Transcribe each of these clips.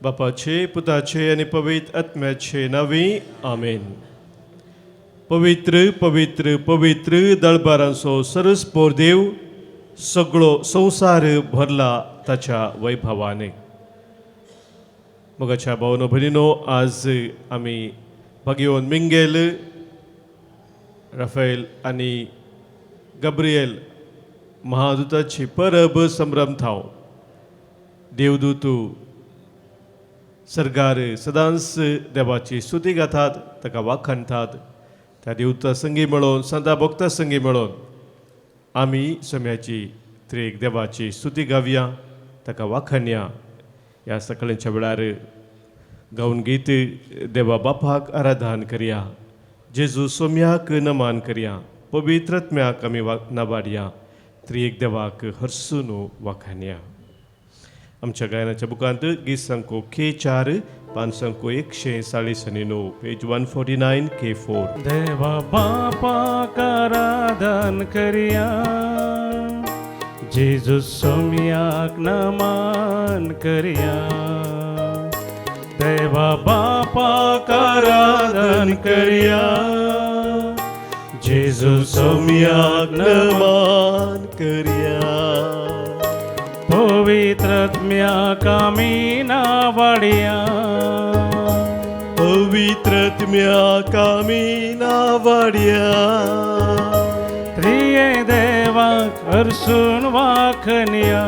बापाचे, पुताचे आनी पवित्र आत्म्याचे नांवी, आमेन. पवित्र, पवित्र, पवित्र दळबारांचो सरस पोरदेव, सगळो संवसार भरला ताच्या वैभवाने. मोगाच्या भावनो भयणीनो, आज आमी भाग्यवन मिंगेल, राफेल आनी गब्रियल महादूताची परब संभ्रमतांव. देवदूतू सर्गार सदांच देवाची स्तुती गातात, ताका वाखाणतात. त्या देवता संगी मेळोवन, संता भक्ता संगी मेळोवन आमी सम्याची त्रेक देवाची स्तुती गावया, ताका वाखाणया. ह्या सकाळच्या वेळार गावन गीत देवा बापाक आराधन करया, जेजू सोम्याक नमान करया, पवित्र आत्म्याक आमी नाबाडया, त्रिएक देवाक हरसून वाखाणया. आमच्या गायनाच्या बुकांत गीत संको के 4, पान संको 149, पेज 149, के 4. देवा बापाक आराधन करया, जेजू सोम्याक नमन करया. देवा बापाक आराधन करया, जेजू सोम्याक नमन करया. पवित्र आत्म्याक आमी नावाडया. पवित्र आत्म्याक आमी नावाडया. त्रिये देवाक हरसून वाखणया.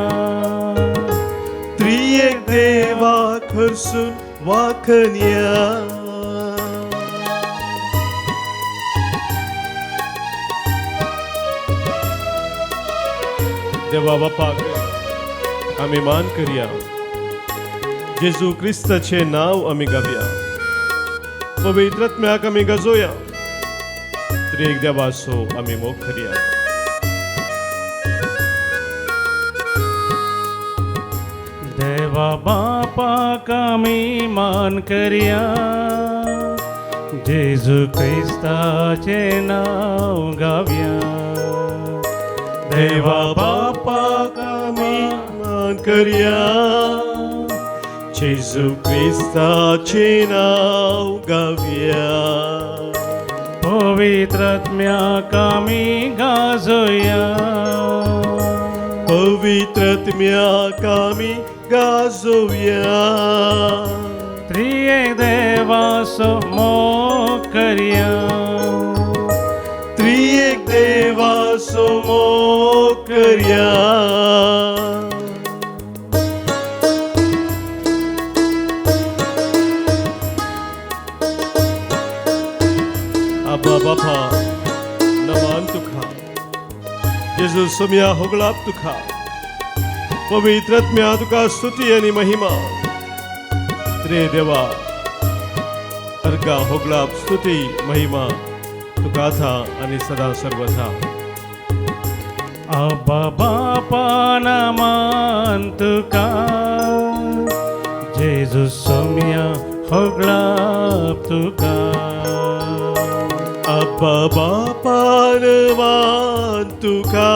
त्रियेक देवाक हरसून वाखणया. देवा बापाक आमी मान करया, जेजू क्रिस्ताचें नांव आमी गावया, पवित्र आत्म्याक आमी गजोया, त्रिएक देवाचो आमी मोग करया. देवा बापाक आमी मान करया, जेजू क्रिस्ताचें नांव गावया. देवा बापाक आमी मान करया, जेजू क्रिस्ताचें नांव गावया. पवित्र आत्म्याक आमी गाजोया. पवित्र आत्म्याक आमी गाजोया. त्रिये देवाचो मोग करया. त्रिएक देवाचो मोग करया. आबा बापा, नमान तुका, जेजू सोम्या होगळाप तुका, पवित्र आत्म्या तुका स्तुती आनी महिमा. त्रे देवा, अर्गा होगळाप स्तुती महिमा तुका आतां आनी सदां सर्वथा. आबा बापा नमान तुका, जेजू सोम्या होगळाप तुका. आबा बापा नमान तुका,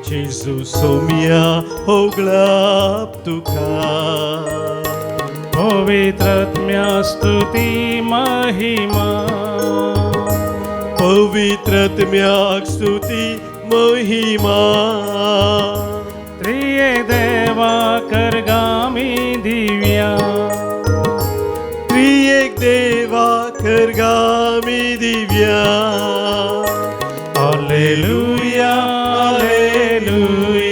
जेजू सोम्या होगळाप तुका. पवित्र आत्म्या स्तुती महिमा. पवित्र आत्म्याक स्तुती महिमा. त्रिये देवा करगामी दिव्या. त्रिएक देवा करगामी Divya. Hallelujah, hallelujah,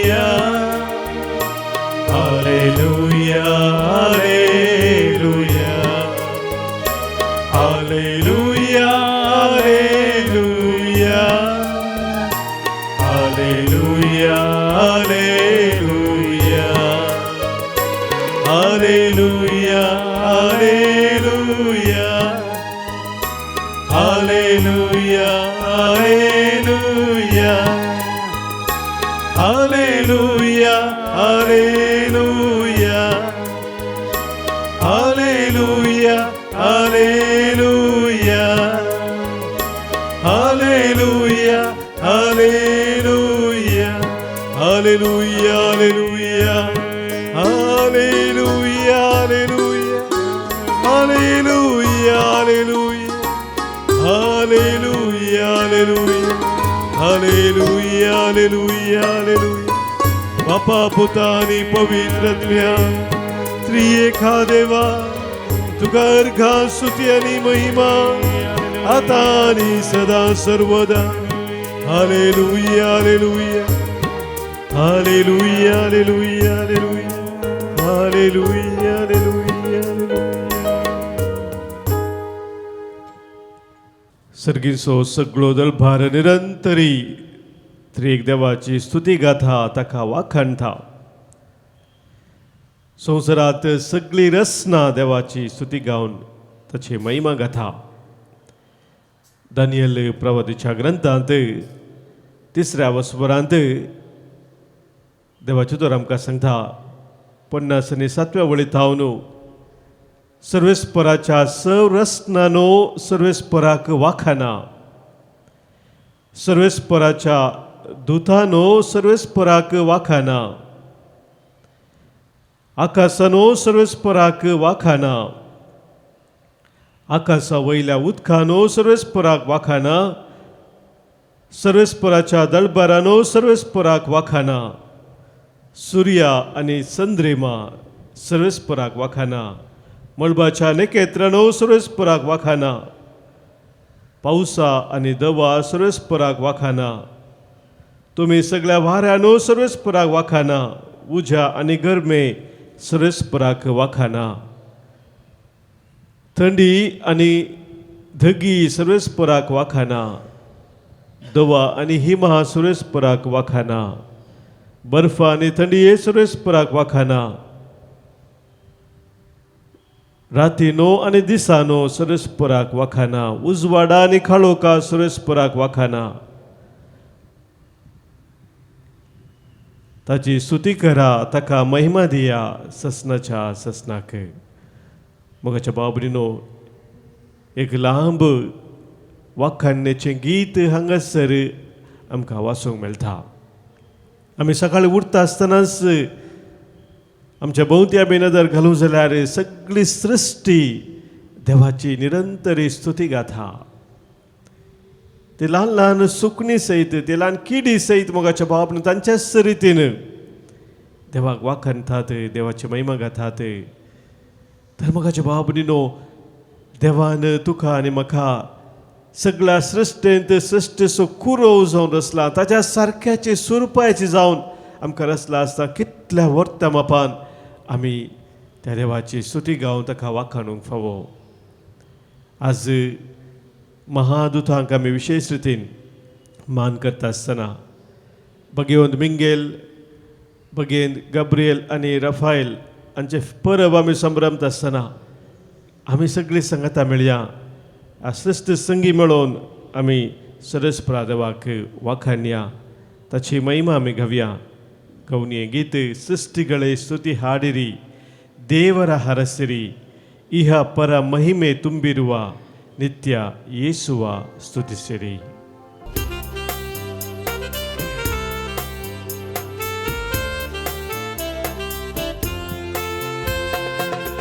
hallelujah, hallelujah, hallelujah, hallelujah, hallelujah, hallelujah, hallelujah, hallelujah, hallelujah, hallelujah, hallelujah, hallelujah, hallelujah, hallelujah, hallelujah, hallelujah, hallelujah, hallelujah, Hallelujah, hallelujah, hallelujah, hallelujah, hallelujah, hallelujah, hallelujah, hallelujah, hallelujah. बापा पुता आनी पवित्र आत्म्या त्रिएका देवा तुका अर्घा स्तुती आनी महिमा आतां आनी सदा सर्वदा. Hallelujah, hallelujah, hallelujah, hallelujah, hallelujah, hallelujah, hallelujah, hallelujah. सर्गीचो सगळो दलभार निरंतरी त्रिएक देवाची स्तुती गाथा ताका वाखाणता. संवसारांत सगळी रचना देवाची स्तुती गावन ताची महिमा गाथा. दानियल प्रवादीच्या ग्रंथांत तिसऱ्या वसवरांत देवाचो दोर आमकां सांगता 57 वळी थावन सर्वेस्पराच्या संरचनानो सर्वेस्पराक वाखाना, सर्वेस्पराच्या दुतानो सर्वेस्पराक वाखाना, आकाशानो सर्वेस्पराक वाखाना, आकाशा वयल्या उदकानो सर्वेस्पराक वाखाना, सर्वेस्पराच्या दळबारानो सर्वेस्पराक वाखाना, सुर्या आनी चंद्रिमा सर्वेस्पराक वाखाना, मळबाच्या नखेत्रानो सर्वेस्पराक वाखाना, पावसा आनी दवा सर्वेस्पराक वाखाना, तुमी सगळ्या वाऱ्यानो सर्वेस्पराक वाखाना, उज्या आनी गरमे सर्वेस्पराक वाखाना, थंडी आनी धगी सर्वेस्पराक वाखाना, दवा आनी हिमा सर्वेस्पराक वाखाना, बर्फ आनी थंडी हे सर्वेस्पराक वाखाना, रातीनो आनी दिसानो सर्वेस्पराक वाखाना, उजवाडा आनी काळोखा सर्वेस्पराक वाखाना. ताची स्तुती करा, ताका महिमा दिया ससनाच्या ससनाक. मोगाच्या बाबरीनो एक लांब वाखाणण्याचें गीत हांगासर आमकां वाचूंक मेळटा. आमी सकाळीं उठता आसतनाच आमच्या भोंवती आमी नदर घालूं जाल्यार सगळी सृश्टी देवाची निरंतरी स्तुती गाथा. ते ल्हान ल्हान सुकणी सयत, ते ल्हान किडी सयत मोगाच्या बाबन तांच्याच रितीन देवाक वाखाणतात, देवाची महिमा गातात. तर मोगाच्या बाबनीनो देवान तुका आनी म्हाका सगळ्या सृश्टेंत सृश्टेचो कुरोव जावन रचला, ताच्या सारक्याचे सुरपायाचे जावन आमकां रचला आसता. कितल्या वर्त्या मापान आमी त्या देवाची स्तुती गावन ताका वाखाणूंक फावो. आज महादुतांक आमी विशेश रितीन मान करता आसतना भगेवंत मिंगेल, भगेंत गब्रियल आनी रफायल हांचे परब आमी संभ्रमता आसतना आमी सगळीं संगता मेळया, सृश्ट संगी मेळोवन आमी सरस्परा देवाक वाखाणया, ताची महिमा आमी गावया. गवनी गीत ಸೃಷ್ಟಿಗಳೇ ಸ್ತುತಿ ಹಾಡಿರಿ, ದೇವರ ಹರಸಿರಿ, ಇಹ ಪರ ಮಹಿಮೆ ತುಂಬಿರುವ ನಿತ್ಯ ಯೇಸುವ ಸ್ತುತಿಸಿರಿ.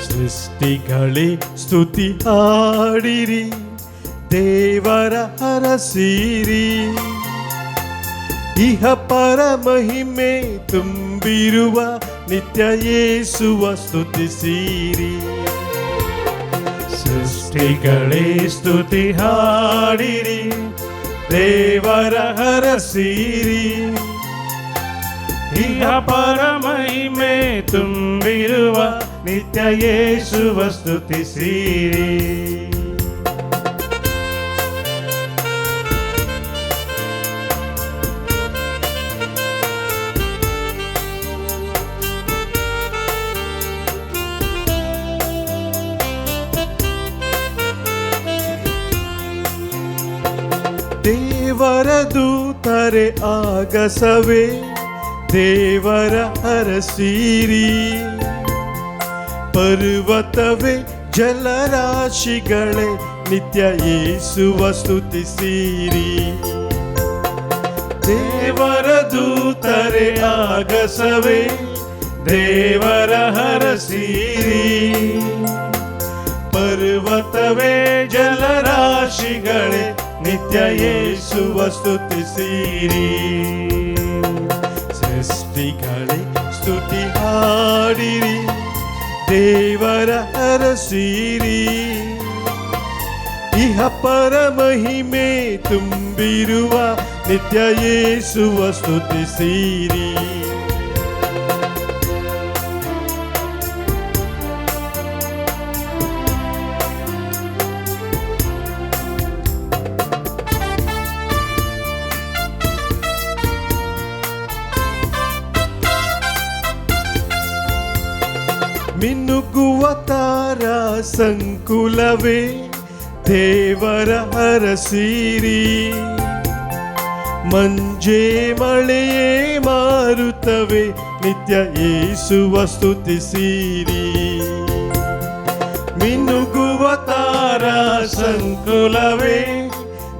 ಸೃಷ್ಟಿಗಳೇ ಸ್ತುತಿ ಹಾಡಿರಿ, ದೇವರ ಹರಸಿರಿ, ಇಹ ಪರ ಮಹಿಮೆ ತುಂಬಿರುವ ನಿತ್ಯ ಯೇಸುವ ಸ್ತುತಿಸಿರಿ. ಸೃಷ್ಟಿಗಳೇ ಸ್ತುತಿ ಹಾಡಿರಿ, ದೇವರ ಹರಸಿರಿ, ಇಹ ಪರ ಮಹಿಮೆ ತುಂಬಿರುವ ನಿತ್ಯ ಯೇಸುವ ಸ್ತುತಿಸಿರಿ. ದೇವರ ದೂತರೆ ಆಗಸವೇ ದೇವರ ಹರಸಿರಿ, ಪರ್ವತವೇ ಜಲರಾಶಿಗಳೇ ನಿತ್ಯ ಯೇಸುವ ಸ್ತುತಿಸಿರಿ. ದೇವರ ದೂತರೆ ಆಗಸವೇ ದೇವರ ಹರಸಿರಿ. ಪರ್ವತವೇ ಜಲರಾಶಿಗಳೇ ನಿತ್ಯ ಯೇಸುವ ಸ್ತುತಿಸಿರಿ. ಸೃಷ್ಟಿಗಳೇ ಸ್ತುತಿ ಹಾಡಿರಿ, ದೇವರ ಹರಸಿರಿ. ಇಹ ಪರ ಮಹಿಮೆ ತುಂಬಿರುವ ನಿತ್ಯ ಯೇಸುವ ಸ್ತುತಿಸಿರಿ. ಮಿನುಗುವ ತಾರಾ ಸಂಕುಲವೇ ದೇವರ ಹರಸಿರಿ. ಮಂಜೆ ಮಳೆಯೇ ಮಾರುತ್ತವೆ ನಿತ್ಯ ಯೇಸುವ ಸ್ತುತಿಸಿರಿ. ಮಿನುಗುವ ತಾರಾ ಸಂಕುಲವೇ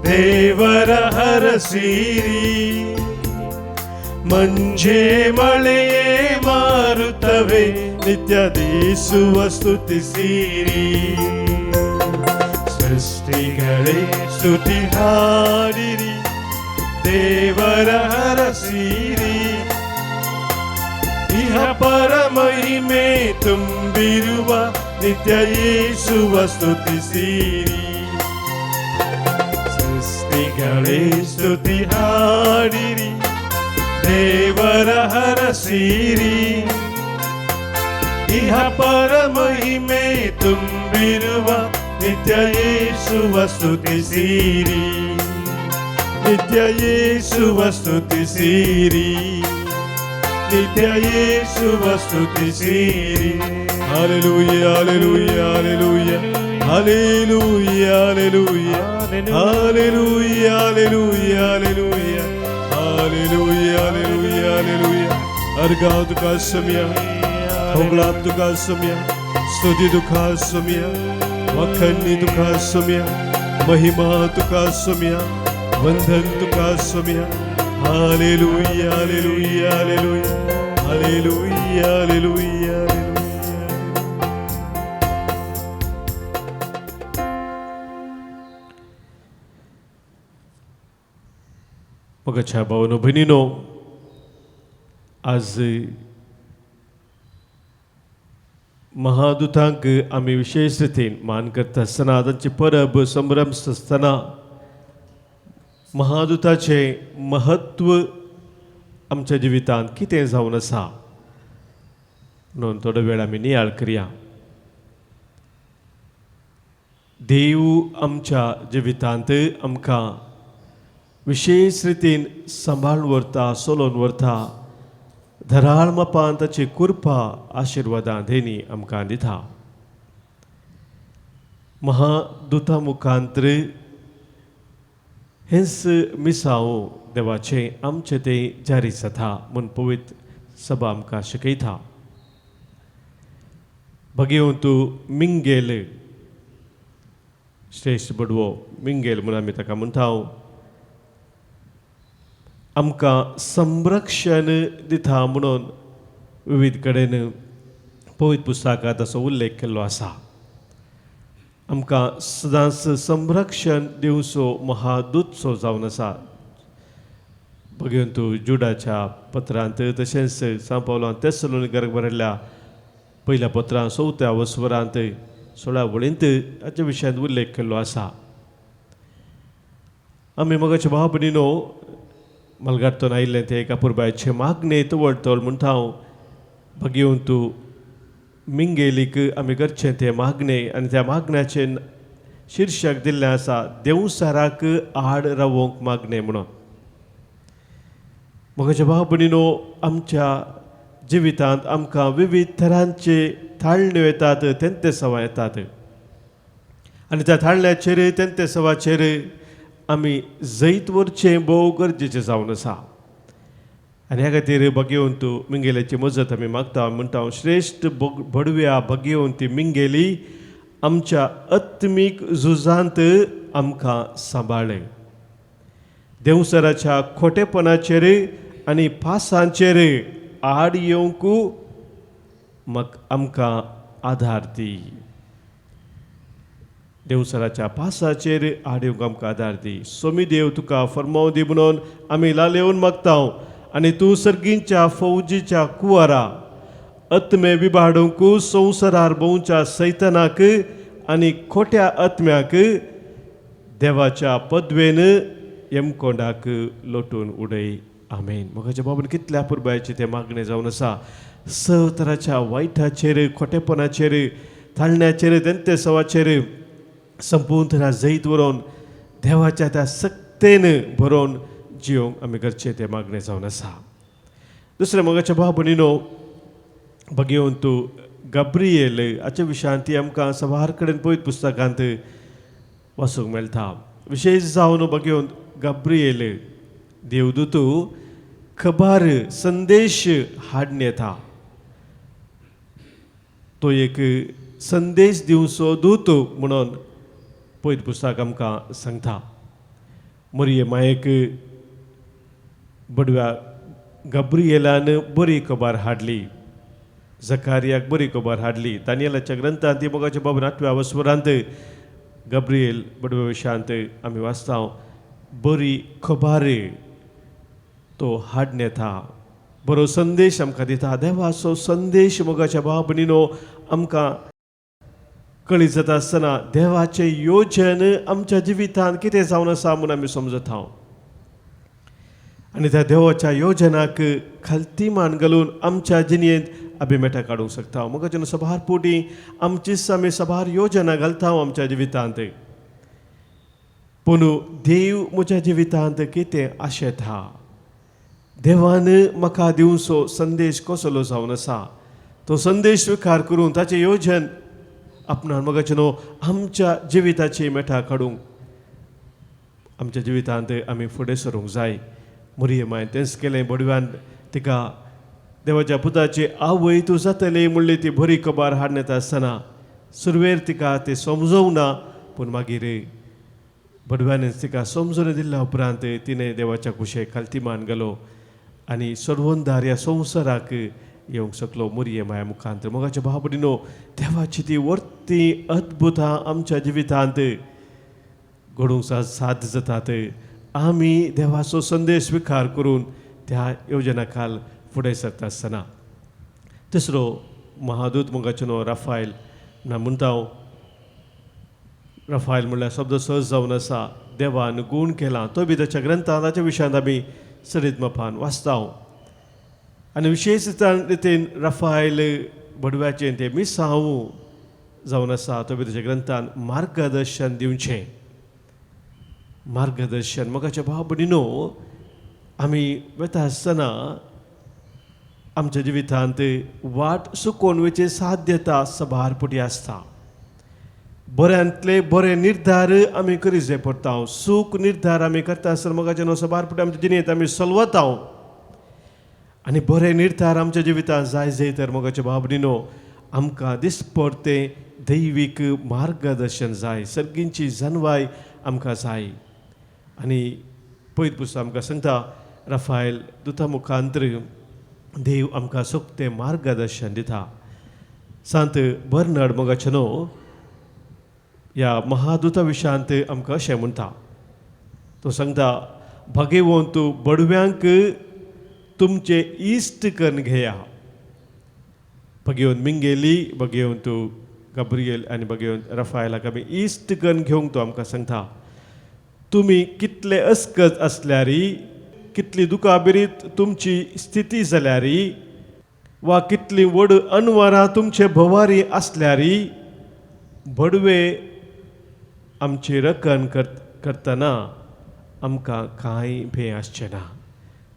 ದೇವರ ಹರಸಿರಿ. ಮಂಜೆ ಮಳೆಯೇ ಮಾರುತ್ತವೆ ನಿತ್ಯ ಯೇಸುವ ಸ್ತುತಿಸಿರಿ. ಸೃಷ್ಟಿಗಳೇ ಸ್ತುತಿ ಹಾಡಿರಿ, ದೇವರ ಹರಸಿರಿ. ಇಹ ಪರ ಮಹಿಮೆ ತುಂಬಿರುವ ನಿತ್ಯ ಯೇಸುವ ಸ್ತುತಿಸಿರಿ. ಸೃಷ್ಟಿಗಳೇ ಸ್ತುತಿ ಹಾಡಿರಿ, ದೇವರ ಹರಸಿರಿ. ಇಹ ಪರ ಮಹಿಮೆ ತುಂಬಿರುವ ನಿತ್ಯ ಯೇಸುವ ಸ್ತುತಿಸಿರಿ. ನಿತ್ಯ ಯೇಸುವ ಸ್ತುತಿಸಿರಿ, ನಿತ್ಯ ಯೇಸುವ ಸ್ತುತಿಸಿರಿ. Hallelujah, hallelujah, hallelujah, hallelujah, hallelujah, hallelujah, hallelujah, hallelujah, hallelujah, hallelujah, hallelujah. अर्घाव तुका सम्या, होगळाप तुका सम्या, स्तुती तुका सम्या, वखन्नी तुका सम्या, महिमा तुका सम्या, वंदन तुका सम्या. Hallelujah, hallelujah, hallelujah, hallelujah, hallelujah, hallelujah. मगाच्या भावनो भयणीनो, आज महादूतांक आमी विशेष रितीन मान करता आसतना, तांची परब संभ्रम आसतना महादूताचें महत्व आमच्या जिवितांत कितें जावन आसा म्हणून थोडो वेळ आमी नियाळ करया. देव आमच्या जिवितांत आमकां विशेष रितीन सांबाळून व्हरता, सोलोवन व्हरता. धराळ मापान ताची कृपा आशिर्वादां देणी आमकां दिता. महादूता मुखांत्र हेंच मिसांव देवाचें आमचें तें जारी जाता म्हूण पवित्र सभा आमकां शिकयता. भगेवंतू मिंगेल, श्रेश्ठ बडवो मिंगेल म्हूण आमी ताका म्हणटा, आमकां संरक्षण दिता म्हणून विविध कडेन पवित्र पुस्तकांत असो उल्लेख केल्लो आसा. आमकां सदांच संरक्षण दिवचो महादूतसो जावन आसा. भगवंतू जुडाच्या पत्रांत तशेंच सांव पावलान तेसलोनिकराक बरयल्ल्या पयल्या पत्रांत चवथ्या वसवरांत 16 वळींत हाच्या विशयांत उल्लेख केल्लो आसा. आमी मगाच्या भाव भयणीनो मलगाडतोन आयिल्लें तें एका पुरबायचे मागणे तवळ तवळ म्हणटा हांव भगवंतू मिंगेलीक आमी करचें तें मागणें आनी त्या मागण्याचें शिर्शक दिल्लें आसा देवसाराक आड रावोवंक मागणें म्हणून. म्हज्या भाव भयणीनो, आमच्या जिवितांत आमकां विविध तरांचे थाळण्यो येतात, तेंते सवां येतात आनी त्या थाळण्याचेर तेंते सवाचेर आमी जैत व्हरचें भोव गरजेचें जावन आसा. आनी ह्या खातीर भगवंतू मिंगेल्याची मजत आमी मागता. म्हणटा श्रेश्ठ बडव्या भगवंती मिंगेली आमच्या आत्मीक झुजांत आमकां सांबाळ्ळे. देवसराच्या खोटेपणाचेर आनी पासांचेर आड येवंक आमकां आधार दी. देवसराच्या पासाचेर आड येवंक आमकां आदार दी. सोमी देव तुका फरमाव दी म्हणून आमी लालेवन मागता आनी तूं सर्गींच्या फौजीच्या कुवारा आत्मे विभाडूंक संवसारार भोंवच्या सैतनाक आनी खोट्या आत्म्याक देवाच्या पदवेन यमकोंडाक लोटून उडय. आमेन. मोगाच्या बाबून, कितल्या पुरबायचे ते मागणें जावन आसा. स तराच्या वायटाचेर, खोटेपणाचेर, ताळण्याचेर, दंतेसवाचेर संपूर्ण तरा जैत बरोवन देवाच्या त्या सक्तेन बरोवन जियोंक आमी करचें तें मागणें जावन आसा. दुसरें, मोगाच्या भाव भयणीनो, भगेवन तूं गब्रिएल हाच्या विशयांत ती आमकां सवार कडेन पवित्र पुस्तकांत वाचूंक मेळटा. विशेश जावन भगेवन गब्रिएल देवदूत खबर संदेश हाडून येता. तो एक संदेश दिवचो दूत म्हणून पवित्र पुस्तक आमकां सांगता. मरिये मायेक बडव्या गब्रिएलान बरी खबर हाडली, जकारियाक बरी खबर हाडली. दानियलाच्या ग्रंथांत ती मोगाच्या बाबून आठव्या वस्वरांत गब्रिएल बडव्या विशयांत आमी वाचता. बरी खबर तो हाडून येता, बरो संदेश आमकां दिता. देवाचो संदेश, मोगाच्या भाव भयणीनो, आमकां कळीत जाता आसतना देवाचें योजन आमच्या जिवितांत कितें जावन आसा म्हूण आमी समजता आनी त्या देवाच्या योजनाक खालती मान घालून आमच्या जिणेंत आमी मेटां काडूंक शकता. मोगाच्या, सभार पुटी आमचीच आमी सभार योजना घालता आमच्या जिवितांत, पूण देव म्हज्या जिवितांत कितें आशेता, देवान म्हाका दिवचो संदेश कसलो जावन आसा, तो संदेश स्विकार करून ताचें योजन आपणान, मोगाचे न्हू, आमच्या जिविताची मेठां काडूंक आमच्या जिवितांत आमी फुडें सरूंक जाय. मरिये मायन तेंच केलें. बडव्यान तिका देवाच्या पुताची आवय तूं जातली म्हणली ती बरी खबर हाडून येता आसतना सुरवेर तिका तें समजोवंक ना, पूण मागीर बडव्यानच तिका समजून दिल्या उपरांत तिणें देवाच्या कुशेक खालती मान घालो आनी सर्वंदार ह्या संवसाराक येवंक शकलो मरिये माया मुखांत. मोगाच्या भाव भयणीनो, देवाची ती वर्ती अद्भुतां आमच्या जिवितांत घडूंक साध्य जातात आमी देवाचो संदेश स्विकार करून त्या योजना खाल फुडें सरता आसतना. तिसरो महादूत, मोगाचो न्हू, राफायल ना म्हणटा हांव. रफायल म्हणल्यार शब्द सहज जावन आसा देवान गूण केला. तो बी ताच्या ग्रंथान ताच्या विशयांत आमी सरीत मापान वाचता. आनी विशेश रितीन रफायल बडव्याचें तें मिसांव जावन आसा. तो बी ताच्या ग्रंथान मार्गदर्शन दिवचें मार्गदर्शन. मोगाच्या भाव भयणीनो, आमी वता आसतना आमच्या जिवितांत वाट चुकोवन वयची साध्यता सभार पुटी आसता. बऱ्यांतले बरे निर्धार आमी करीत जाय पडटा. चूक निर्धार आमी करता आसतना, मोगाच्या न्हू, सभार पुटी आमच्या जिणेंत आमी सलवता आनी बरे निर्धार आमच्या जिवितांत जाय जाय तर, मोगाच्या भाव भयणीनो, आमकां दिसपडतें दैवीक मार्गदर्शन जाय, सर्गींची जनवाय आमकां जाय. आनी पवित्र पुस्तक आमकां सांगता, रफायल दुता मुखांतर देव आमकां सोगतें मार्गदर्शन दिता. सांत बर्नर्ड, मोगाचे न्हू, ह्या महादूता विशयांत आमकां अशें म्हणटा. तो सांगता, भागेवंत बडव्यांक तुमचे इश्ट करून घेया. भगेवन मिंगेली, भगेवन गब्रियल आनी भगेवन रफायलाक आमी इश्ट करून घेवंक तो आमकां सांगता. तुमी कितले अस्कत आसल्यारी, कितली दुखाबिरीत तुमची स्थिती जाल्यारी वा कितली व्हड अनवरां तुमचे भोवारी आसल्यारी, बडवे आमची रखण करतना आमकां कांय भंय आसचें ना.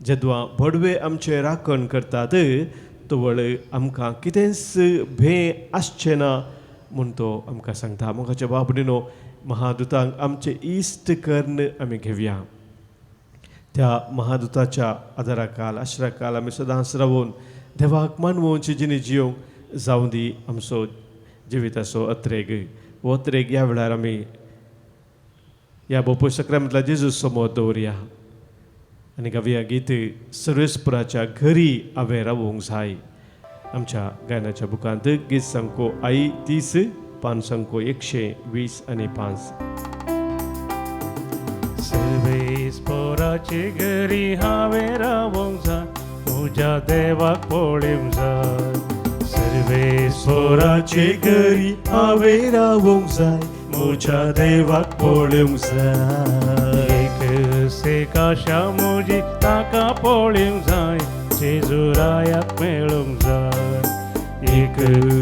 जेदवा बडवे आमचे राखण करतात तवळ आमकां कितेंच भंय आसचें ना म्हूण तो आमकां सांगता. मोगाच्या बाबडीनो, महादूतांक आमचे इश्ट करून आमी घेवया. त्या महादूताच्या आदाराखाल, आश्राखाल आमी सदांच रावून देवाक मानवोवची जिणी जियोंक जावं दी आमचो जिविताचो अत्रेग. हो अत्रेग ह्या वेळार आमी ह्या बोपो सक्रामेंतल्या जेजू समोर दवरया आनी गावया गीत, सर्वेस्पराच्या घरी हांवें रावूंक जाय. आमच्या गायनाच्या बुकांत गीत संको आई 30, पान संको 120 आणि 5. सर्वेस्पोराचे घरी हांवें रावोंक जाय, म्हज्या देवाक पळोवंक जाय. सर्वेस्पोराचे घरी हांवें रावोंक जाय, म्हज्या देवाक पळोवंक जाय. एक सेकाशा म्हजी ताका पळोवंक जाय, जेजुरायाक मेळूंक जाय. एक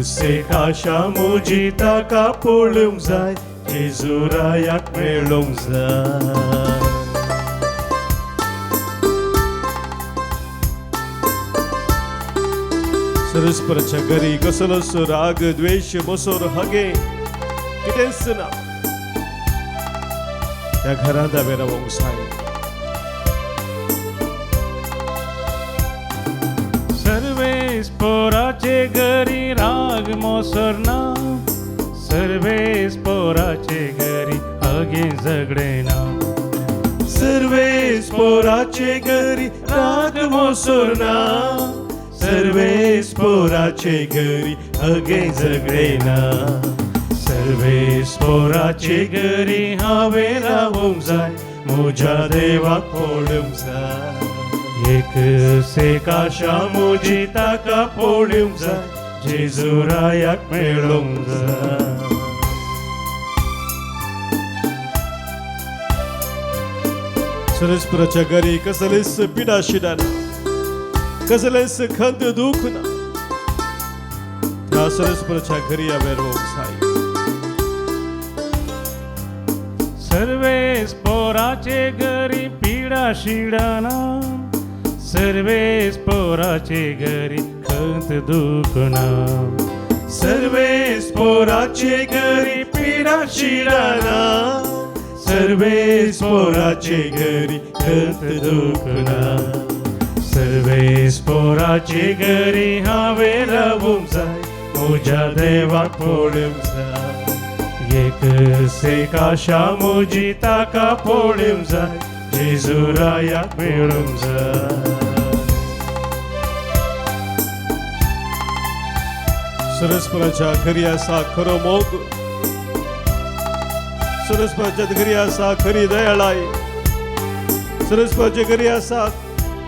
सेकाशा म्हजी ताका पळोवंक जाय, जेजुरायाक मेळोवंक जाय. सरस्पराच्या घरी कसलोच राग, द्वेश, मसोर, हगे कितेंच ना. त्या घरांत हांवें रावोंक जाय. सर्वेस्पोराचे घरी राग मोसर ना, सर्वेस्पोराचे घरी अगे झगडे ना. सर्वेस्पोराचे घरी राग मोसोर ना, सर्वेस्पोराचे घरी अगे झगडे ना. सर्वेस्पोराचे घरी हांवें रावोंक जाय, म्हज्या देवाक पळोवंक जाय. एक सेकाशा म्हजी ताका पळोवंक जाय, जेजुरायाक मेळोवंक जाय. सरस्पराच्या घरी कसलेच पिडा शिडा ना, कसलेच खंत दुःख ना. त्या सरस्पराच्या घरी हांवें रावोंक जाय. सर्वेस्पोराचे घरी पिडा शिडा ना, सर्वेस्पोराचे घरी खंत दुःख ना. सर्वेस्पोराचे घरी पिडा शिडा ना, सर्वेस्पोराचे घरी खंत दुःख ना. सर्वेस्पोराचे घरी हांवें रावूंक जाय, म्हज्या देवाक पळोवंक जाय. एक सेकाशा म्हजी ताका पळोवंक जाय, जेजुरायाक मेळोवंक जाय. सरस्पराच्या घरी आसा खरो मोग, सरस्पराच्या घरी आसा खरी दयाळाय, सरस्पराच्या घरी आसा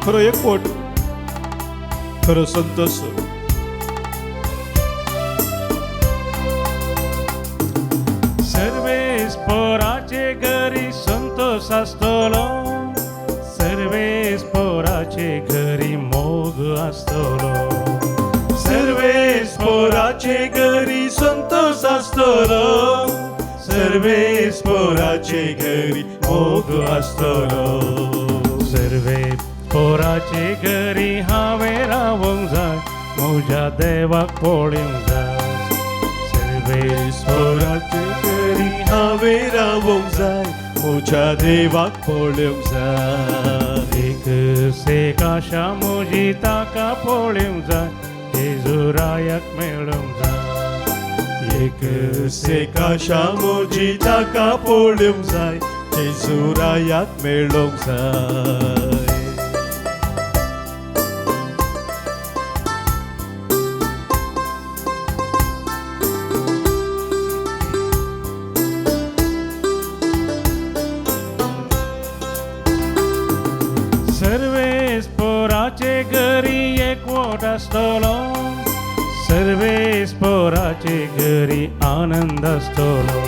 खरो एकवट, खरो संतोष. सर्वेस्पोराचे घरी संतोष आसतलो, सर्वेस्पोराचे घरी मोग आसतलो. सर्वेस्पोराचे घरी संतोष आसतलो, सर्वेस्पोराचे घरी मोग आसतलो. सर्वेस्पोराचे घरी हांवें रावोंक जाय, म्हज्या देवाक पळोवंक जाय. सर्वेस्पोराचे घरी हांवें रावोंक जाय, म्हज्या देवाक पळोवंक जाय. एक सेकाशा म्हजी ताका पळोवंक जाय, जेजुरायाक मेळोवंक जाय. एक सेकाशा म्हजी ताका पळोवंक जाय, जेजुरायाक मेळोवंक जाय. सर्वेस्पोराचे घरी एकवट आसतलो, सर्वेस्पोराचे घरी आनंद आसतलो.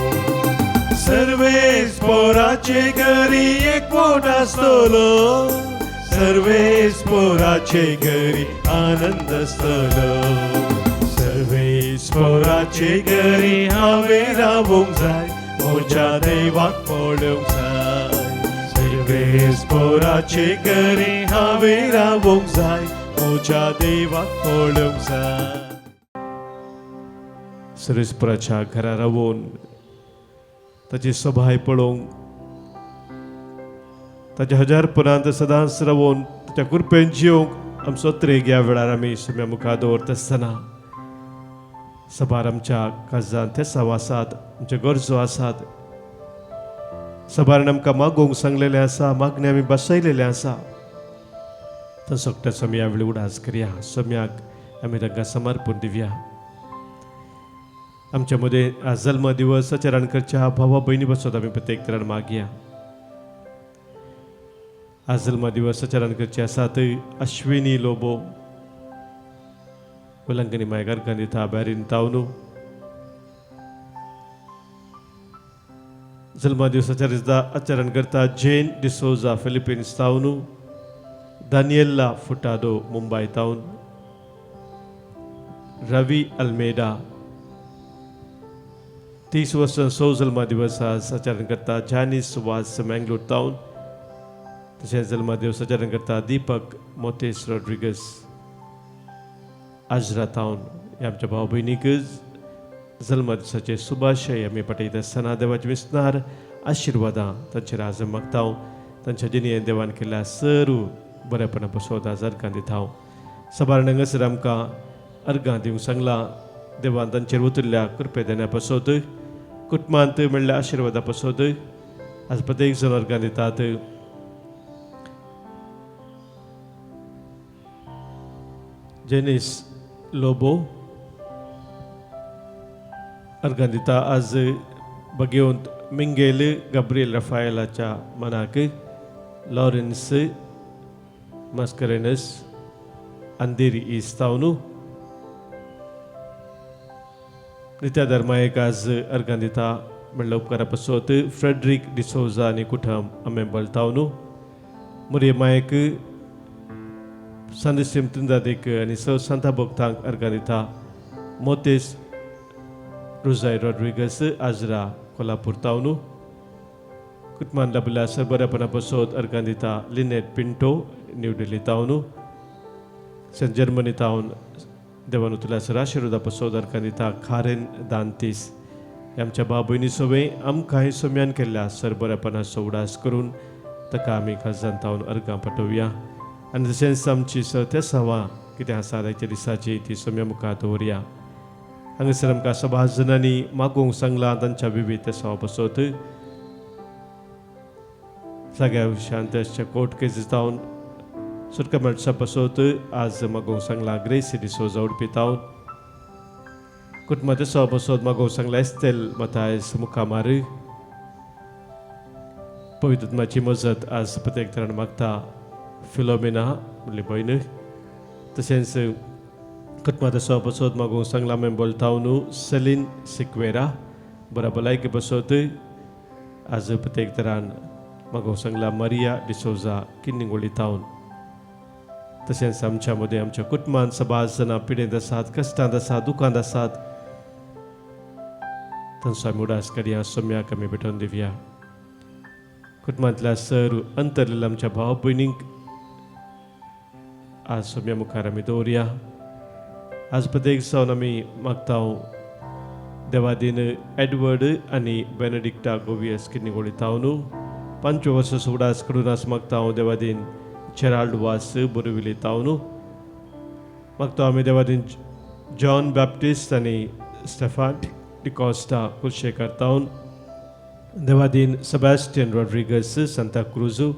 सर्वेस्पोराचे घरी एकवट आसतलो, सर्वेस्पोराचे घरी आनंद आसतलो. सर्वेस्पोराचे घरी हांवें रावोंक जाय, म्हज्या देवाक पळोवंक जाय. सर्वेस्पोराचे घरी हांवें रावोंक जाय, म्हज्या देवाक पळोवंक जाय. सर्वेस्पराच्या घरा रावून ताची सभाय पळोवंक, ताच्या हजार पुरांत सदांच रावून ताच्या कृपेन जिवंक आमचो त्रेग ह्या वेळार आमी सम्या मुखार दवरता आसतना सभार आमच्या काजांत तेसांव आसात, आमच्यो गरजो आसात. सभारान आमकां मागोवंक सांगलेलें आसा, मागणें आमी बसयलेलें आसा. तो सगळ्या सम्या वेळी उडास करया. सम्याक आमी तांकां समर्पण दिवया. आमच्या मदें आज जल्म दिवस आचरण करच्या भावा भयणी बसत आमी प्रत्येक तरान मागया. आज जल्म दिवस आचरण करचे आसात अश्विनी लोबो वेलंकनी मायकार गांधी बॅरीन तावनू. जल्म दिवसाच्या आचरण करता जेन डिसोजा फिलिपिन्स तावनू, दानियल्ला फुटादो मुंबय तावन, रवी अल्मेडा 30 वर्सां 100 जल्म दिवस आचरण करता जानीस वास मँगलोर तावन. तशेंच जल्म दिवस आचरण करता दीपक मोतेस रॉड्रिगस आजरा तावन. ह्या आमच्या भाव भयणीक जल्म दिसाचे शुभाशय आमी पटयता आसतना देवाचे विस्नार आशिर्वादां तांचेर आज मागता. तांच्या जिणेंत देवान केल्ल्या सर्व बरेपणा पसोत आज अर्गां दिता. सबार हांगासर आमकां अर्गां दिवंक सांगलां. देवान तांचेर उतरल्या कृपे देण्या पसोत कुटुंबांत मेळ्ळ्या आशिर्वादा पसोत आज प्रत्येक जण अर्गां दितात. जेनीस लोबो अर्गां दिता आज बगेवंत मिंगेल गाब्रियल रफायलाच्या मनाक, लॉरेन्स मस्करेनस अंधेरी ईस्ट तावनू. नित्या धर्मायक आज अर्गां दिता म्हणल्यार उपकारा पसोत फ्रेडरीक डिसोजा आनी कुटुंब आमे तावनू. मुरये मायक संदेशीम तुंदादीक आनी स सांता भक्तांक अर्गां दिता. मोतेस रोजाय रॉड्रिगस आजरा कोल्हापूर तावनू. कुटुंबान लाभिल्ल्या सर बऱ्यापणा पसोत अर्गां दिता लिनेट पिंटो न्यू दिल्ली तावनू. सेंट जर्मनी तावन देवान उतरल्या सर आशिर्वादा पसोत अर्गां दिता खारेन दांतीस. आमच्या भाव भयणी सोवे आमकां हे सोम्यान केल्ल्या सर बऱ्यापणाचो उडास करून ताका आमी खाजन तावन अर्गां पाठोवया. आनी तशेंच आमची त्या सवा कितें आसा आयच्या दिसाची ती सोम्या मुखार दवरया. हांगासर आमकां सभा जणांनी मागूंक सांगलां तांच्या विविध सवा पसोत सगळ्या विशयांत कोर्ट केसीस जावन सुटका मेळचा पसोत आज मागूंक सांगलां ग्रेसी डिसोजा उडपी तावन. कुटुंबाच्या सवा पसोत मागूंक सांगलां एस्तेल मतायस मुखामार. पवित्रत्माची मजत आज प्रत्येक तरान मागता फिलोमिना म्हणली भयण. तशेंच कुटुंबाच्या सवा पसोत मागूंक सांगलां मेंबोल तावनू सेलीन सिक्वेरा बरा भलायकी बसोत आज प्रत्येक तरान मागूंक सांगलां मारिया डिसोजा किन्निंगोळी तावन. तशेंच आमच्या मदें आमच्या कुटुंबांत सबाज जाणां पिडेंत आसात, कश्टांत आसात, दुखांत आसात, तांचो आमी उडास करया. सोम्याक आमी भेटोवन दिवया. कुटुंबांतल्या सर अंतरलेल्या आमच्या भाव भयणींक आज सोम्या मुखार आमी दवरया. आज प्रत्येक जावन आमी मागता देवादीन एडवर्ड आनी बेनेडिक्टा गोवियस किन्निगोळी तावनू. 5 वर्सां उडास करून आज मागता हांव देवादीन जेराल्ड वास बोरिविली तावनू. मागता आमी देवादीन जॉन बॅप्टिस्ट आनी स्टेफान डिकॉस्टा कुलशेखर तावन. देवादीन सेबास्टियन रॉड्रिगस सांता क्रुजू.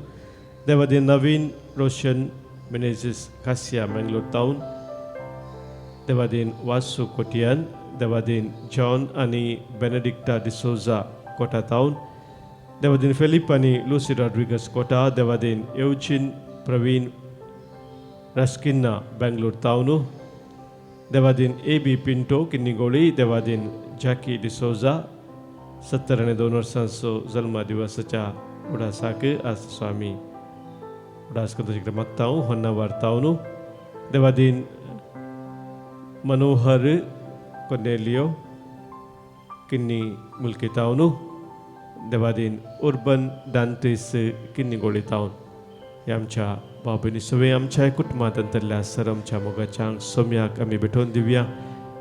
देवादीन नवीन रोशन मिनेझिस कासिया मंगलोर तावन. देवादीन वासू कोटियान. देवादीन जॉन आनी बेनेडिक्टा डिसोजा कोटा तावन. देवादीन फेलिप आनी लुसी रॉड्रिगस कोटा. देवादीन येवचीन प्रवीण रस्किन्ना बेंगलोर तावनू. देवादीन ए बी पिंटो किन्निगोळी. देवादीन जॅकी डिसोजा 72 वर्सांचो जल्म दिवसाच्या उडासाक आज स्वामी उडास करता मागता होन्नावार तावनू. देवादीन मनोहर कोर्नेलियो किन्नी मुल्की तावनू. देवादीन उर्बन दांतीस किन्निगोळी तावन. ह्या आमच्या भाव भयणी सगळे आमच्या कुटुंबांत अंतरल्या सर आमच्या मोगाच्यांक सोम्याक आमी भेटोवन दिवया.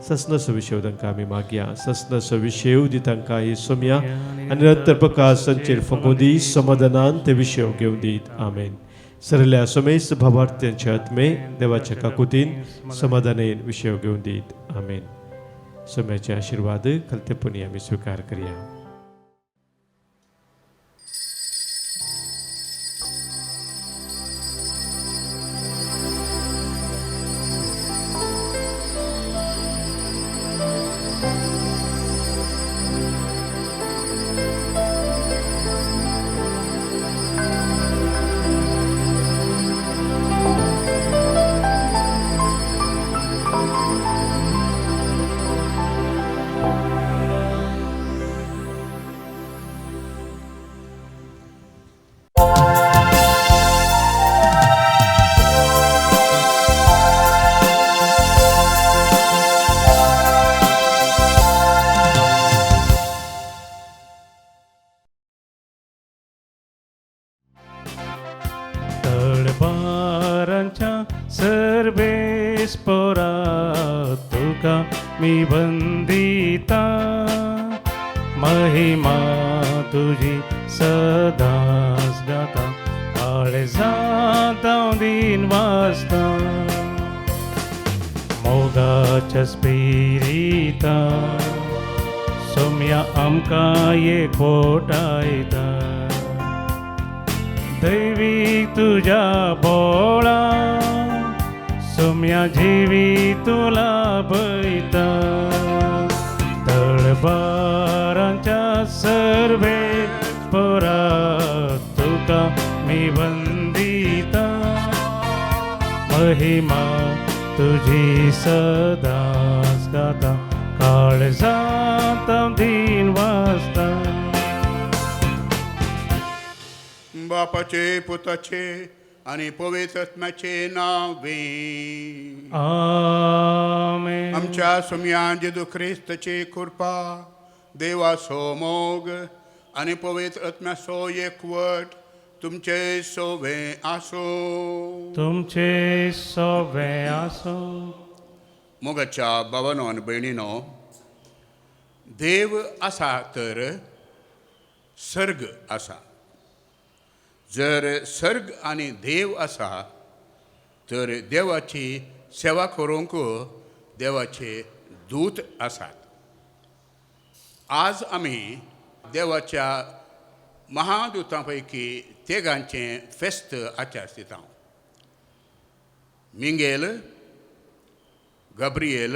ससनसो विशेव तांकां आमी मागया. ससनसो विशेव दी तांकां ही सोम्या आनी निरंतर प्रकाश तांचेर फकोवं दी. समाधानान ते विशेव घेवन दीत. आमेन. सरल्या सोमेस भावार्थ्यांच्या आत्मे देवाच्या काकुतीन समाधानेन विशेव घेवन दीत. आमेन. सोम्याचे आशिर्वाद खलतेपणी आमी स्विकार करया. सर्वेस्पोरा तुका मी वंदिता महिमा तुजी सदांच गाता काळजांत हांव दिन वाचता मोगाच्या स्पिरिता सोम्या आमकां एकवटायता दैवी तुज्या बोळा सोम्या जिवी तुला पळयता तळबारांच्या सर्वे पोरा तुका मी वंदिता महिमा तुझी सदांच गाता काळजांत हांव दिन वाचता. बापाचे पुताचे आनी पवित्र आत्म्याचे नावे. आमेन. आमच्या सुमया जेजू ख्रिस्ताची कृपा, देवाचो मोग आनी पवित्र आत्म्याचो एकवट तुमचे सोवे आसूं. तुमचे सोवे आसूं. मोगाच्या भावानो आनी भयणीनो, देव आसा तर सर्ग आसा. जर सर्ग आनी देव आसा तर देवाची सेवा करूंक देवाचे दूत आसात. आज आमी देवाच्या महादूतां पैकी तेगांचें फेस्त आचरिता. मिंगेल, गब्रिएल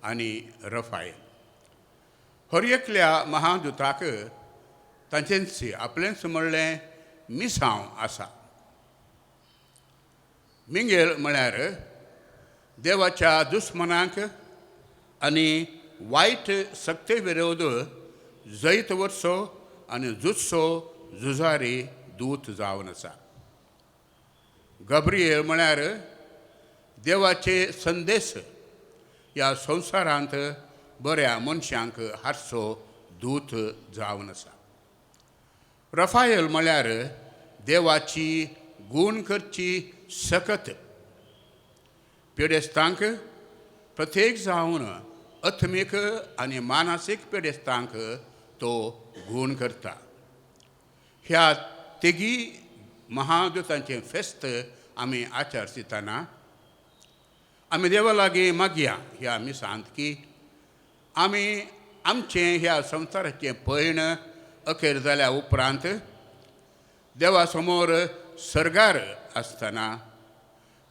आनी रफायल. हर एकल्या महादूताक तांचेंच आपलेंच म्हणलें मिसांव आसा. मिंगेल म्हळ्यार देवाच्या दुस्मनांक आनी वायट सक्ते विरोध जैत वरचो आनी झुजचो झुजारी दूत जावन आसा. गब्रिएल म्हळ्यार देवाचे संदेश ह्या संवसारांत बऱ्या मनशांक हाडचो दूत जावन आसा. रफायल म्हळ्यार देवाची गूण करची सकत पिडेस्तांक प्रत्येक जावन आत्मीक आनी मानसीक पिडेस्तांक तो गूण करता. ह्या तेगी महादूतांचें फेस्त आमी आचरितना आमी देवा लागीं मागया ह्या मिसांत की आमी आमचें ह्या संवसाराचें पयण अखेर जाल्या उपरांत देवा समोर सर्गार आसतना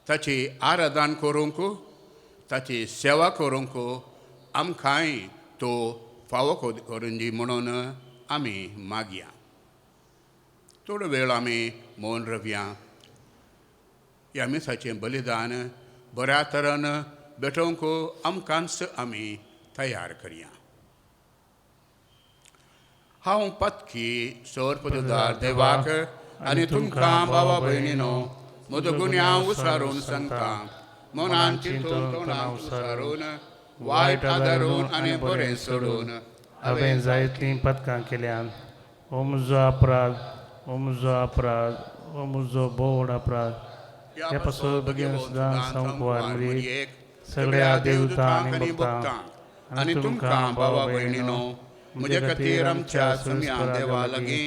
ताची आराधन करूंक, ताची सेवा करूंक आमकांय तो फावो करून दी म्हणून आमी मागया. थोडो वेळ आमी मौन रवया. ह्या मिसाचें बलिदान बऱ्या तरान भेटोवंक आमकांच आमी तयार करया. हांव पत्की सोरपदुदार देवाक आनी तुमकां भावा भयणीनो म्हजो गुन्यांव उसारून सांगता. मनान चिंतून तोंडान उसारून वायट आदारून आनी बरें सोडून हांवें जायतीं पदकां केल्यान. हो म्हजो अपराध, हो म्हजो अपराध, हो म्हजो बोड अपराध. ह्या पासून बेगीन सुद्दां संकवार सगळ्या देवतां आनी भक्तांक आनी तुमकां भावा भयणीनो म्हजे खातीर आमच्या सुम्या देवा लागीं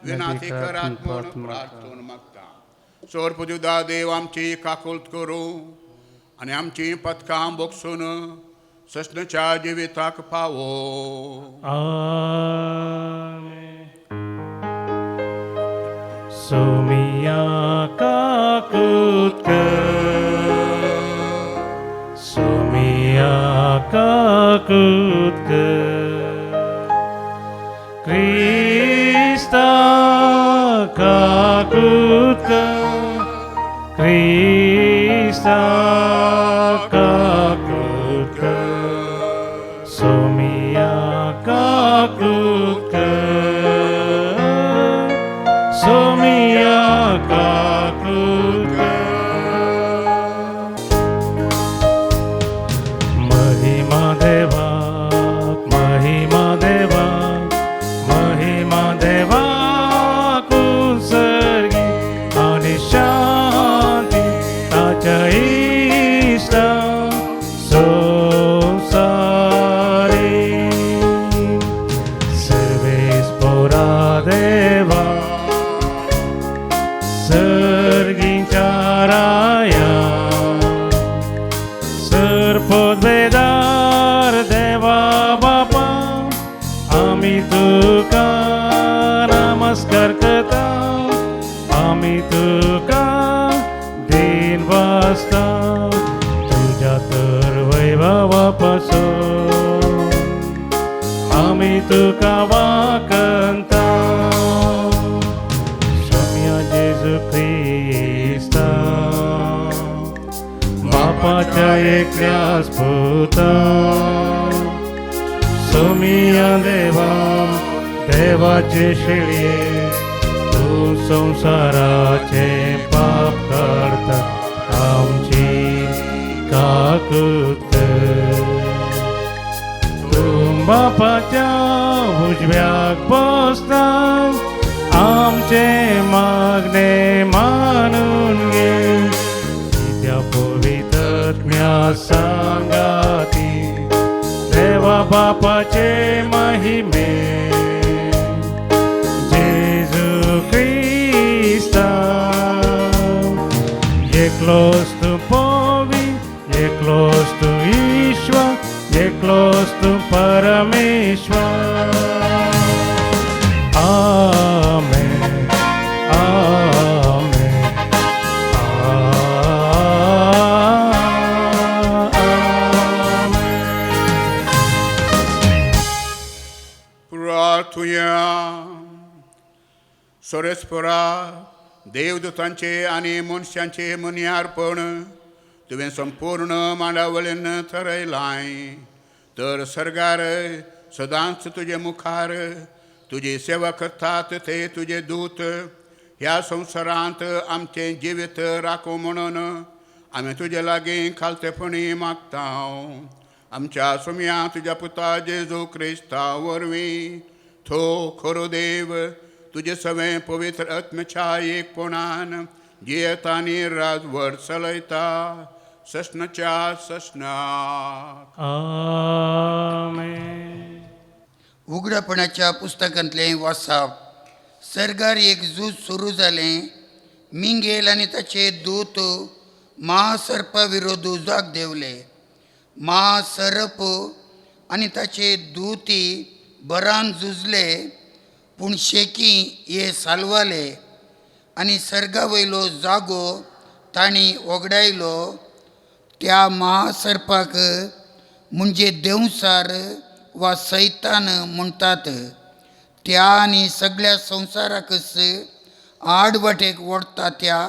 विनाती करात म्हूण प्रार्थून मागता. सोरपदुदा देव आमची काकुळट करूं आनी आमचीं पदकां भोगसून सस्नच्या जिविताक पावो. आमेन. सोमिया काकूत कर, सोमिया काकूत कर, क्रिस्ता काकूत कर, क्रिस्ता काकूत कर, सोमिया काकूत कर, सोमिया काकूत कर. महिमा देवा, महिमा देवा, महिमा देवा कुसर्गी आनी शांती ताच्या इश्टा. तर पदवेदार देवा बापा आमी तुका नमस्कार करता आमी तुका दिन वाजता तुज्या तर वैभवा पासून आमी तुका वाकंता सोम्या जेजू क्रिस्ता बापाच्या एकल्याच पुता सोमिया देवा देवाचे शेळये तूं संवसाराचे पाप काडता आमची काकूत कर. तूं बापाच्या उजव्याक बसता आमचे मागणे मानून घे त्या पवित्रत्म्या सांगाती देवा बापाचे महिमे जेजू क्रिस्ता एकलोच तूं पवी एकलोच तूं ईश्वर एकलोच तूं परमेश्वर. आमेन आमेन आमेन. प्रार्थुया. सोरेस्परा देवदूतांचे आनी मनशांचे मन्यार्पण तुवें संपूर्ण मांडावळीन थरयलाय तर सर्गार सदांच तुजे मुखार तुजी सेवा करतात ते तुजे दूत ह्या संवसारांत आमचें जिवीत राखूं म्हणून आमी तुजे लागीं खालतेपणी मागता. आमच्या सोम्या तुज्या पुता जेजू क्रिस्ता वरवीं थो खरो देव तुजे सवें पवित्र आत्मच्या एकपणान जियेता आनी राजवट चलयता ससनाच्या ससनाक. आमेन. उगडापणाच्या पुस्तकांतलें वासाप. सर्गार एक झूज सुरू जालें. मिंगेल आनी ताचे दूत महासर्पा विरोध उजाक देंवले. महासर्प आनी ताचे दूती बरान झुजले पूण शेकी हे सालवाले आनी सर्गा वयलो जागो तांणी वगडायलो. त्या महासर्पाक म्हणजे देंवसार वा सैतान म्हणटात त्या आनी सगळ्या संवसाराकच आडवाटेक ओडटा त्या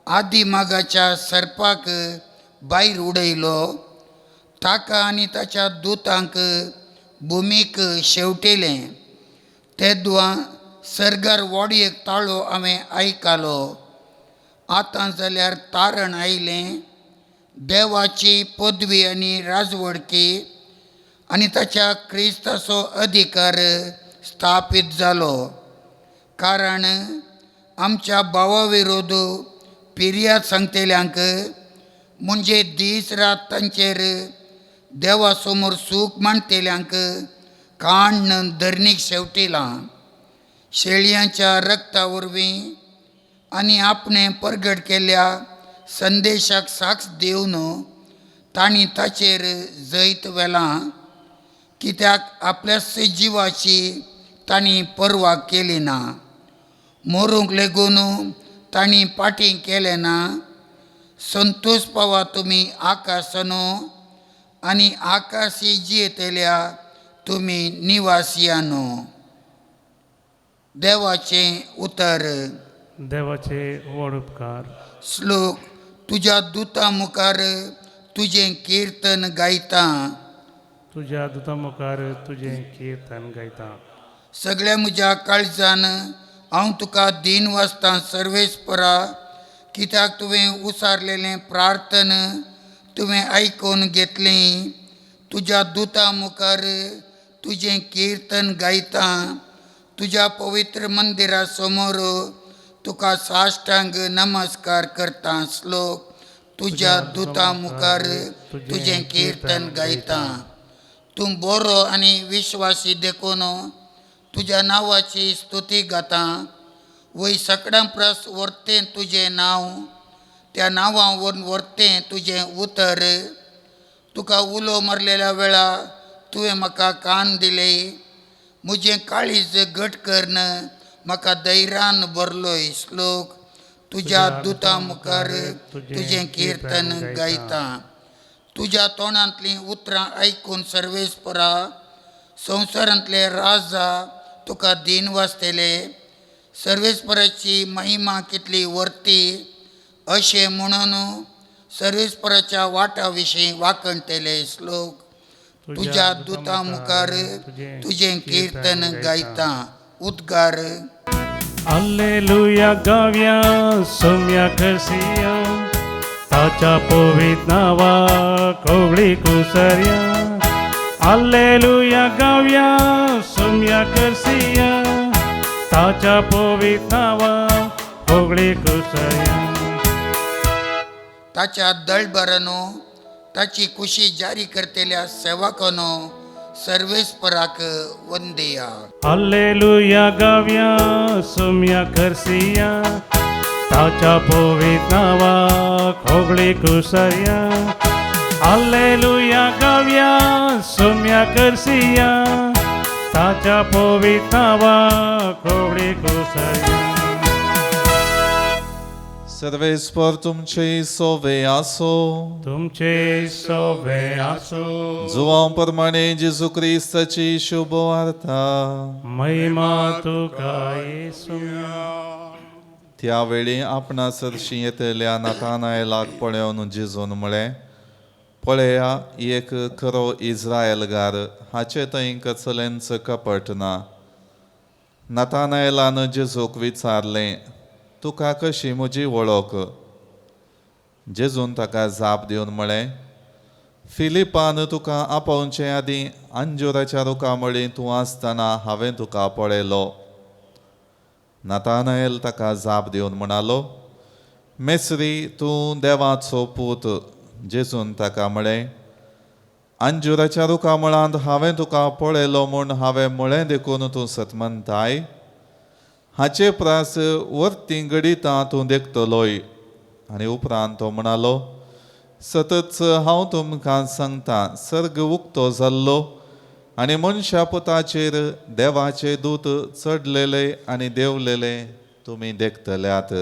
आदी मागाच्या सर्पाक भायर उडयलो. ताका आनी ताच्या दुतांक भुमीक शेवटिलें. तेदवां सर्गार व्हड एक ताळो हांवें आयकलो. आतां जाल्यार तारण आयलें. देवाची पदवी आनी राजवडकी आनी ताच्या क्रिस्ताचो अधिकार स्थापीत जालो. कारण आमच्या भावा विरोध पिर्याद सांगतल्यांक म्हणजे दीस रात तांचेर देवा समोर सूख मांडटल्यांक काण्ण धरणीक शेवटिलां. शेळयांच्या रक्ता वरवीं आनी आपणें परगट केल्ल्या संदेशाक साक्ष दिवन तांणी ताचेर जैत व्हेलां. कित्याक आपल्याच जिवाची तांणी पर्वा केली ना. मरूंक लेगून तांणी पाटी केलें ना. संतोश पावा तुमी आकाशानो आनी आकाशी जियेतल्या तुमी निवासियानो. देवाचें उतर. देवाचे व्हड उपकार. श्लोक. तुज्या दुता मुखार तुजें किर्तन गायता. तुज्या दुता मुखार तुजें किर्तन गायता. सगळ्या म्हज्या काळजान हांव तुका दीन वाचतां सर्वेस्परा. कित्याक तुवें उसारलेलें प्रार्थन तुवें आयकून घेतलें. तुज्या दुता मुखार तुजें किर्तन गायता. तुज्या पवित्र मंदिरा समोर तुका साष्टांग नमस्कार करता. श्लोक. तुज्या दुता मुखार तुजें किर्तन गायता. तूं बरो आनी विश्वासी देखून तुज्या नांवाची स्तुती गाता. वय सगळ्यां परस व्हरतें तुजें नांव. त्या नांवां वरून व्हरतें तुजें उतर. तुका उलो मारलेल्या वेळा तुवें म्हाका कान दिले. म्हजें काळीज घट करन म्हाका धैर्यान भरलोय. श्लोक. तुज्या दुता मुखार तुजें कीर्तन गायता. तुज्या तोंडांतलीं उतरां आयकून सर्वेस्परा संवसारांतले राजा तुका दीन वाचतले. सर्वेस्पराची महिमा कितली वर्ती अशें म्हणून सर्वेस्पराच्या वाटा विशीं वाखणटले. श्लोक. तुज्या दुता मुखार तुजें कीर्तन गायता. उद्गार. आल्लेलुया गाव्या सोम्या करसिया, ताच्या पवित्र नावा कोवळी कुसर्या. आल्लेलुया गाव्या सोम्या करसिया, ताच्या पवित्र नावा कोवळी कुसर्या. ताच्या दळभरानो ताची खुशी जारी करतल्या सेवकानो सर्वेस्पराक वंदया. आल्लेलुया गाव्या सोम्या करसिया, ताच्या पवित्र नावा कोवळी कुसर्या. आल्लेलुया गाव्या सोम्या करसिया, ताच्या पवित्र नावा कोवळी कुसर्या. सर्वेस्पर तुमचे सोवे आसो. तुमचे सोवे आसो. जुवां प्रमाणे जेजू क्रिस्ताची शुभ वार्ता. महिमा तुका येसुम्या. त्या वेळी आपणा सरशी येतल्या नातानायलाक पळोवन जेजून म्हळें, पळया एक खरो इस्रायलगार, हाचे थंय कसलेंच कपट ना. नातानायलान जेजूक विचारलें, तुका कशी म्हजी वळख? जेजून ताका जाप दिवन म्हळें, फिलिपान तुका आपोवचे आदीं अंजुराच्या रुखा मळी तूं आसतना हांवें तुका पळयलो. नातानायल ताका जाप दिवन म्हणालो, मेसरी तूं देवाचो पूत. जेजून ताका म्हळें, अंजुराच्या रुखा मुळांत हांवें तुका पळयलो म्हूण हांवें म्हळें देखून तूं सतमनताय? हाचे प्रास वर्ती घडितां तूं देखतलोय. आनी उपरांत तो म्हणालो, सतच हांव तुमकां सांगता, सर्ग उक्तो जाल्लो आनी मनशा पुताचेर देवाचे दूत चडलेले आनी देंवलेले तुमी देखतल्यात.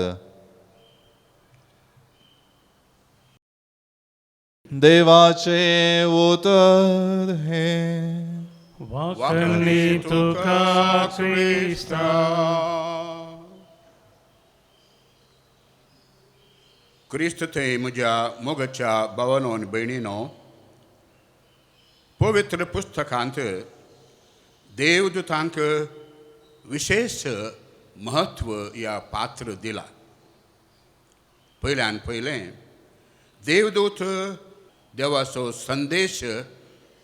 देवाचे उतर हें. वाखणी तुका क्रिस्ता. क्रिस्त थंय म्हज्या मोगाच्या भावानो आनी भयणीनो, पवित्र पुस्तकांत देवदूतांक विशेश म्हत्व या पात्र दिला. पयल्यान पयलें देवदूत देवाचो संदेश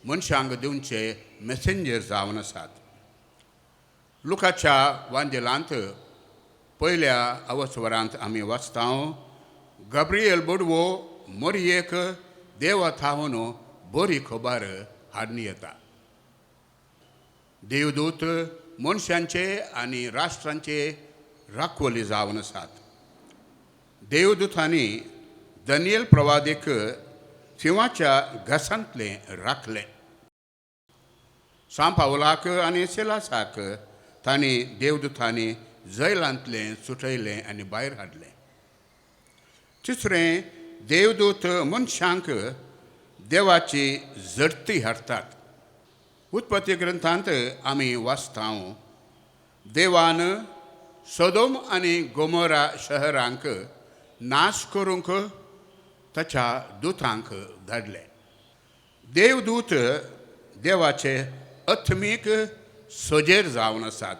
मनशांक दिवचे मेसेंजर जावन आसात. लुकाच्या वांजेलांत पयल्या अवसरांत आमी वाचता, गब्रियल बोडवो मोरयेक देवा थावन बरी खबर हाडून येता. देवदूत मनशांचे आनी राष्ट्रांचे राखवली जावन आसात. देवदूतांनी दनियल प्रवादीक शिंवाच्या घासांतलें राखलें. सांपावलाक आनी सिलासाक तांणी देवदूतांनी जैलांतलें सुटयलें आनी भायर हाडलें. तिसरें, देवदूत मनशांक देवाची जडती हाडटात. उत्पत्ती ग्रंथांत आमी वाचता, देवान सदोम आनी गोमोरा शहरांक नाश करूंक ताच्या दुतांक धाडले. देवदूत देवाचे आत्मीक सोजेर जावन आसात.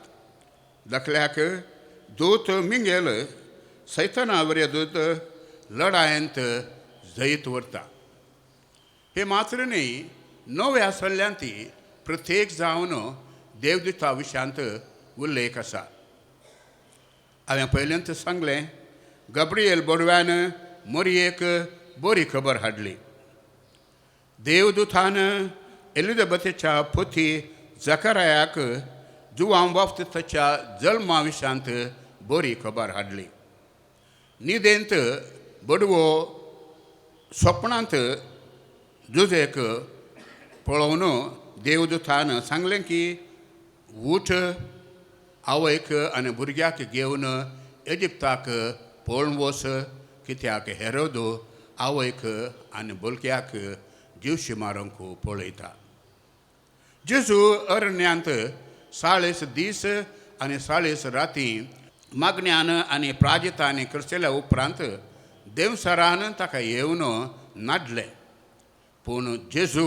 दाखल्याक दूत मिंगेल सैताना वरी दूत लडायेंत जैत व्हरता. हे मात्र न्ही, नव्या सल्ल्यांत प्रत्येक जावन देवदूता विशयांत उल्लेख आसा. हांवें पयल्यांत सांगलें, गब्रियल बोडव्यान मोरयेक बरी खबर हाडली. देवदूतान एलिझाबेथाच्या पोती जकरायाक जुवां बाप्तिस्ताच्या जल्मा विशयांत बरी खबर हाडली. निदेंत बडवो सपनांत जुजेक पळोवन देवदूतान सांगलें की उठ, आवयक आनी भुरग्याक घेवन इजिप्ताक पळोवन वच, कित्याक हेरोद आवयक आनी भुरग्याक जिवशी मारूंक पळयता. जेजू अरण्यांत 40 दीस आनी 40 राती मागण्यान आनी प्राजितांनी करचेल्या उपरांत देवसरान ताका येवन नाडलें. पूण जेजू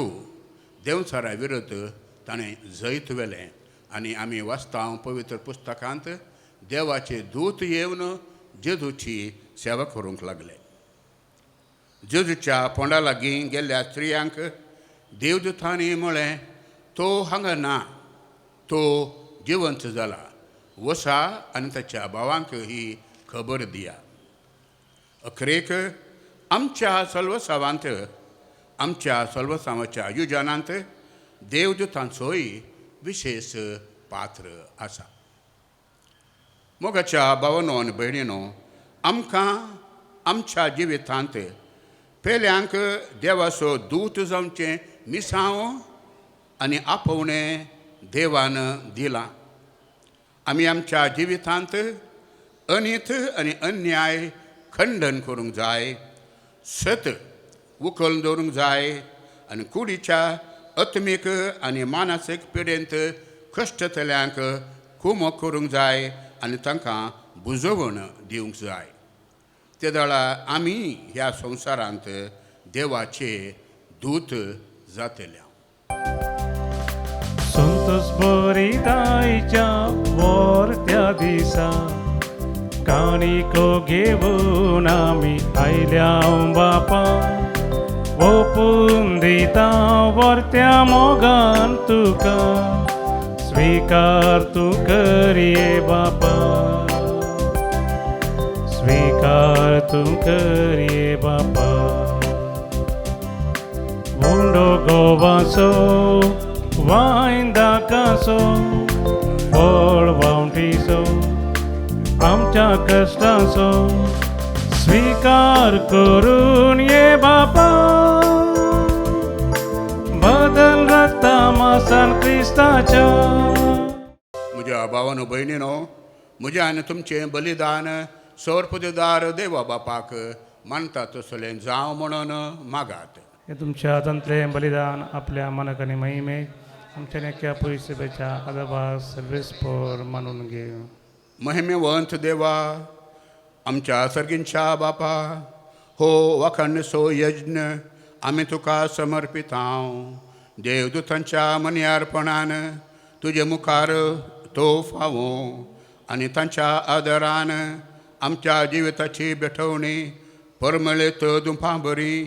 देवसरा विरुद्ध ताणें जैत व्हेलें आनी आमी वाचता पवित्र पुस्तकांत देवाचे दूत येवन जेजूची सेवा करूंक लागले. जेजूच्या फोंडा लागीं गेल्ल्या स्त्रियांक देवदूतांनी म्हळें, तो हांगा ना, तो जिवंत जाला, वसा आनी ताच्या भावांक ही खबर दिया. अखरेक आमच्या सल्वसावांत, आमच्या सल्वसावाच्या युजनांत देवदूतांचोय विशेश पात्र आसा. मोगाच्या भावानो आनी भयणीनो, आमकां आमच्या जिवितांत पेल्यांक देवाचो दूत जावचें मिसांव आनी आपोवणें देवान दिलां. आमी आमच्या जिवितांत अनीत आनी अन्याय खंडन करूंक जाय, सत उखल दवरूंक जाय आनी कुडीच्या आत्मीक आनी मानसीक पिडेंत कश्टतल्यांक कुमक करूंक जाय आनी तांकां बुजवण दिवंक जाय. ते वेळा आमी ह्या संवसारांत देवाचे दूत जातले. संतोष बरी दायच्या वर त्या दिसा काणिको घेवन आमी आयल्या बापा, ओपून दिता वरत्या मोगान तुका, स्वीकार तूं करये बापा, स्वीकार तूं करये बापा. उंडो गोवाचो वायन दाकाचो फळ वावटीचो आमच्या कश्टाचो स्वीकार करून ये बापा, बदल रक्ता मासान क्रिस्ताच्या. म्हज्या भावानो भयणीनो, म्हज्या आनी तुमचें बलिदान सोरपदार देवा बापाक मानता तसलें जावं म्हणून मागात. हे तुमच्या हातांतलें बलिदान आपल्या मनाक आनी महिमेक आमच्या नेक्या पयशेच्या आदाबा सर्वेस्पर मानून घे. महिमेवंत देवा, आमच्या सर्गींच्या बापा, हो वाखणसो यज्ञ आमी तुका समर्पितांव. देवदूतांच्या मनियारपणान तुजे मुखार तो फावो आनी तांच्या आदरान आमच्या जिविताची बेठवणी परमळीत दुपां बरी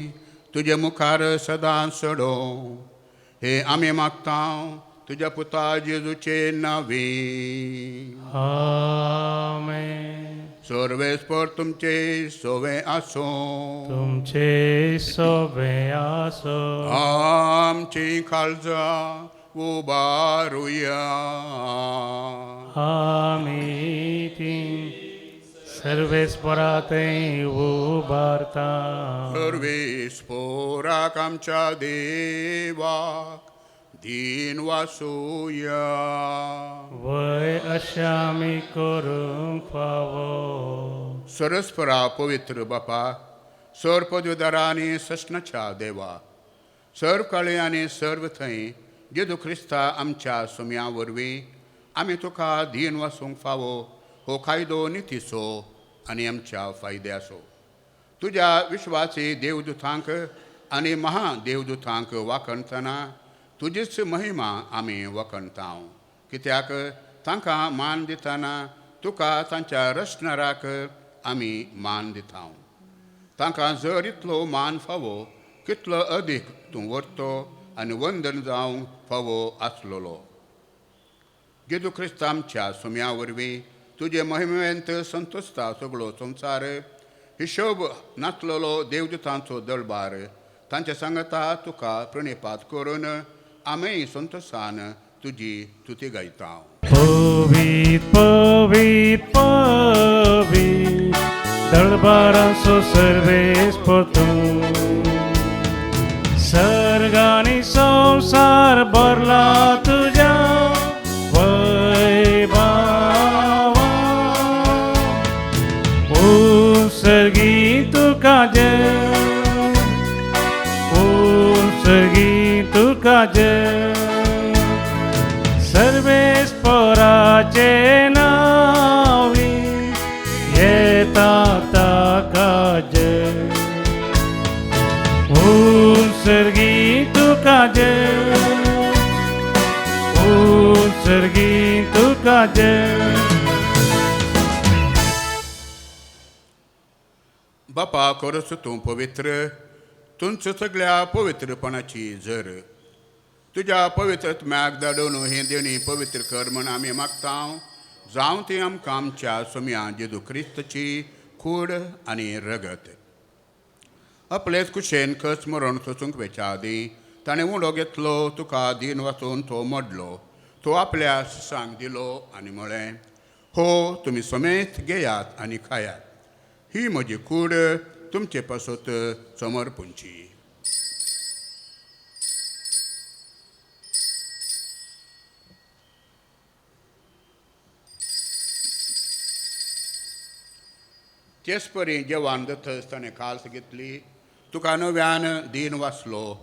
तुजे मुखार सदां सडो. हे आमी मागता तुज्या पुता जेजूचे नांवी. आमेन. सर्वेस्पर तुमचे सोवे आसूं, तुमचे सोवे आसूं. आमची काळजां उबारुया. आमी ती सर्वेस्परा थंय उबारता. सर्वेस्पराक आमच्या देवाक दीन वासुया. वय अशें आमी करूंक फावो. सरस्परा पवित्र बापा, सर्व पदवीदारा आनी सस्नाच्या देवा, सर्व काळे आनी सर्व थंय जेजू क्रिस्ता आमच्या सुम्या वरवीं आमी तुका दीन वासूंक फावो हो कायदो नितीचो आनी आमच्या फायद्याचो. तुज्या विश्वासी देवदूतांक आनी महादेवदूतांक वाखणतना तुजीच महिमा आमी वखणता, कित्याक तांकां मान दितना तुका तांच्या रचणाराक आमी मान दिता. तांकां जर इतलो मान फावो कितलो अदीक तूं व्हरतो आनी वंदन जावंक फावो आसलेलो. जेजू क्रिस्त आमच्या सुम्या वरवीं तुजे महिमेंत संतोषता सगळो संवसार हिशोब नासलेलो देवदूतांचो दळबार तांचे सांगता तुका प्रणिपात करून आमी संतोषान तुजी तुती गायता. पवीत पवीत पवीत दळबारांचो सर्वेस्पर तूं, सर्गानी संवसार भरला तुज्या वैभावा. उत्सर्गी तुका जय, उत्सर्गी तुका जय, सर्वेस्पराचे नावी येता ताका जय. उत्सर्गी तुका जय, उत्सर्गी तुका जय. बापा खरोच तूं पवित्र, तुमच सगळ्या पवित्रपणाची जर तुज्या पवित्र आत्म्याक धाडून हें देणी पवित्र कर म्हण आमी मागता. जावं ती आमकां आमच्या सोम्या जेजू क्रिस्तची कूड आनी रगत. आपलेच कुशेन खस मरण सोसूंक वेच्या आदीं ताणें उडो घेतलो, तुका दीन वाचून तो मोडलो, तो आपल्या शिसांक दिलो आनी म्हळें, हो तुमी समेत घेयात आनी खायात, ही म्हजी कूड तुमचे पासत समर्पूंची. तेच परी जेवण जातच ताणें काल्स घेतली, तुका नव्यान दीन वाचलो,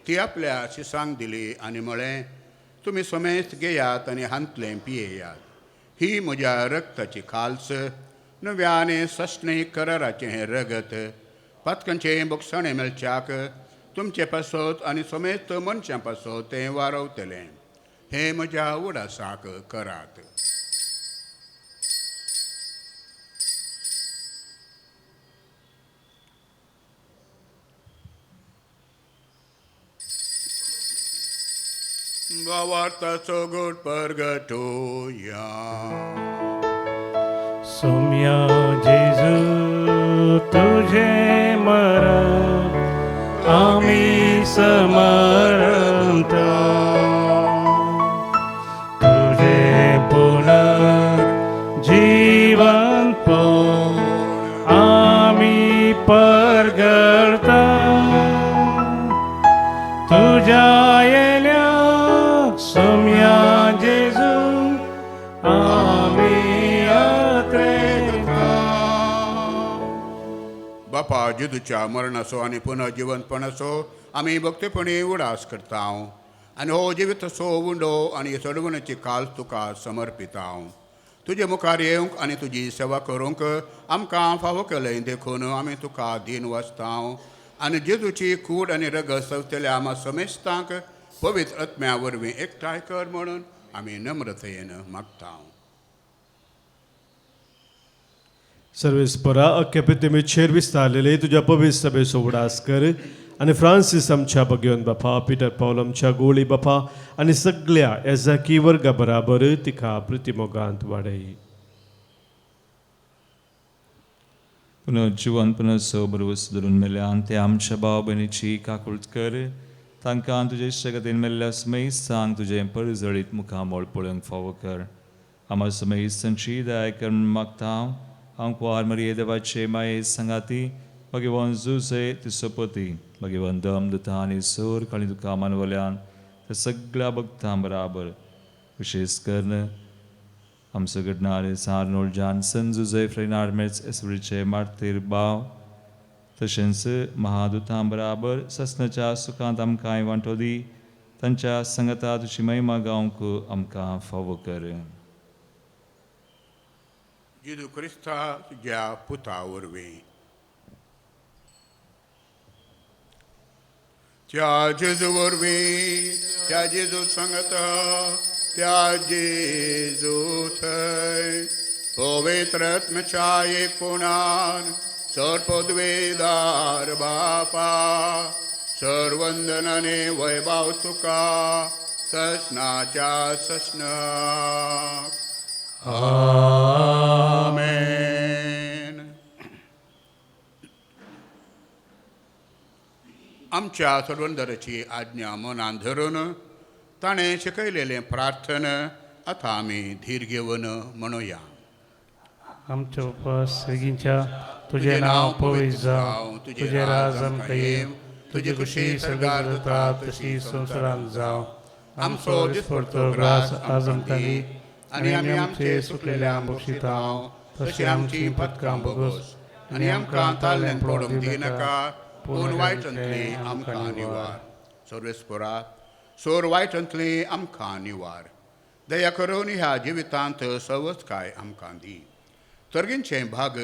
ती आपल्या शिसांक दिली आनी म्हळें, तुमी समेत घेयात आनी हांतलें पियेयात, ही म्हज्या रक्ताची काल्स, नव्या आनी सस्नी कराराचें हें रगत, पातकांचें बोगसाणें मेळच्याक तुमचे पासत आनी समेत मनशां पासत तें वारवतलें. हें म्हज्या उडासाक करात. भावार्थाचो गोड परगटोया. सोम्या जेजू तुझे मरण आमी समरंता, तुझे पुनर्जीवन आमी परगडता, तुझ्या येण्याक सोम्या जेजू आमी अत्रेता. बापा जेजूच्या मरणाचो आनी पुनर्जिवंतपणाचो आमी भक्तीपणी उडास करता आनी हो जिविताचो उंडो आनी सोडवण्याची काल तुका समर्पिता. तुजे मुखार येवंक आनी तुजी सेवा करूंक आमकां फावो केलें देखून आमी तुका दीन वाचता आनी जेजूची कूड आनी रगत सवतल्या आमा समेस्तांक पवित्र आत्म्या वरवीं एकठांय कर म्हणून आमी नम्रतेन मागता. सर्वेस्परा अख्ख्या पृथ्वीचेर विस्तारलेले तुज्या पवित्र सभेचो उडास कर आनी फ्रांसीस आमच्या भगवन बापा, पिटर पावल आमच्या गोळी बापा आनी सगळ्या एजाकी वर्गा बराबर तिका प्रतिमोगांत वाडय. पुनर्जिवनपणाचो भरवस धरून मेल्यान ते आमच्या भाव भयणीची काकूळट कर, तांकां तुजे शगतीन मेल्ल्या समेस्तांक तुजें परजळीत मुखामळ पळोवंक फावो कर. आमच्या समेस्तांची दया कर म्हूण मागता. हांव कुवार मरिये देवाचे माये सांगाती भगवान जुजे तिसोपती भगवान दम दुता आनी सोर काळी तुका मानवल्यान त्या सगळ्या भक्तां बराबर विशेष करून आमचो घडणारे आर्नोल्ड जॉन्सन जुजे फ्रेनार्ड मेट्स एसवरीचे मार्तीर बाव तशेंच महादुतां बराबर ससनाच्या सुखांत आमकां वांटो दी, तांच्या संगता तुजी महिमा गावंक आमकां फावो कर. जेजू क्रिस्ता तुज्या पुता वरवीं. त्या जेजू वरवीं, त्या जेजू सांगता, त्या जेजू थंय पवित्र आत्म्याच्या एकपणान सर्वपदवेदार बापा सर्वंदनाने वैभव तुका ससनाच्या ससनाक. आमेन. आमच्या सर्वंदराची आज्ञा मनान धरून ताणें शिकयलेलें प्रार्थना आतां आमी धीर घेवन म्हणुया. आमच्या उपास सेगींच्या तुजें नांव पवित्र जावं, तुजें राज आमकां येवं, तुजी खुशी सर्गार जाता तशी संवसारांत जावं. आमचो दिसपडतो ग्रास आज आमकां दी आनी आमी आमचे सुकलेल्या बक्षिता तशी आमची पदकां भोगोस आनी आमकां ताल्ल्यान पडूंक दिनाका पूण वायटांतली आमकां निवार. सर्वेस्परा सोर वायटांतली आमकां निवार. दया करून ह्या जिवितांत सवसकाय आमकां दी. सर्गींचें भाग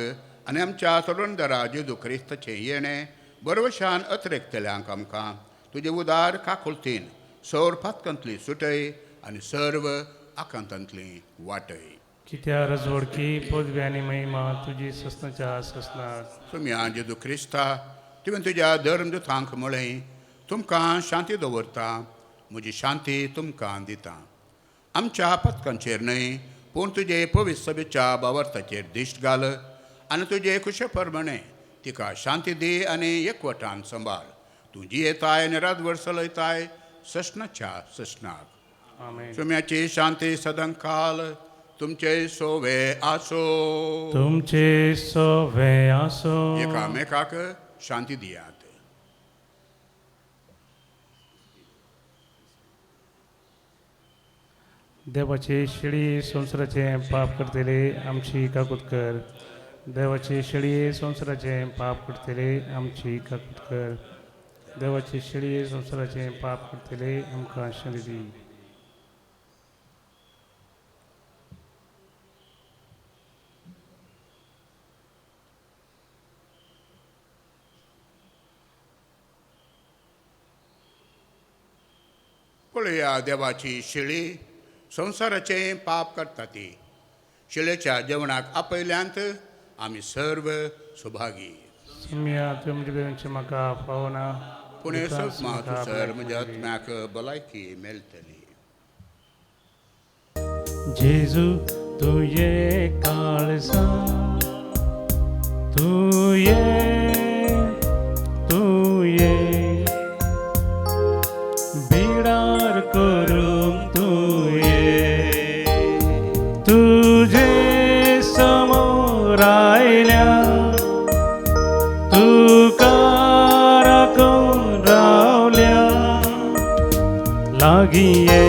आनी आमच्या सोडणदारा जेजू क्रिस्ताचें येणें बरवशान अतिरेकतल्यांक आमकां तुजे उदार काकुळतीन सौर पातकांतली सुटय आनी सर्व आकांतांतली वाटय. कित्या रजवडकी पदवी आनी महिमा तुजी ससनाच्या ससनाक. तुमी जेजू क्रिस्ता तुवें तुज्या धर्मदुतांक म्हळें तुमकां शांती दवरता म्हजी शांती तुमकां दिता. आमच्या पथकांचेर न्हय पूण तुजे पवित्र सभेच्या बावर्ताचेर दिश्ट घाल आनी तुजे खुशे प्रमाणे तिका शांती दी आनी एकवटान सांबाळ. तूं जियेताय आनी रातभर चलयताय ससनाच्या ससनाक. सुम्याची शांती सदांकाल तुमचे सोवे आसो. तुमचे सोवे आसो. एकामेकाक शांती दियात. देवाची शेळी संवसाराचें पाप करतले आमची काकूत कर. देवाची शेळी संवसाराचें पाप करतले आमची काकूत कर. देवाची शेळी संवसाराचें पाप करतले आमकां शांती दी. पळया देवाची शेळी संवसाराचें पाप करता ती. शिळेच्या जेवणाक आपयल्यांत आमी सर्व सुभागी. सुम्या तुमचे म्हाका फावना पूण सर सर म्हज्या आत्म्याक भलायकी मेळटली. जेजू तुये काळसा तुये तुये बिडार करूंक तुये तुजे समोर आयल्या तुका राखून रावल्या लागीं ये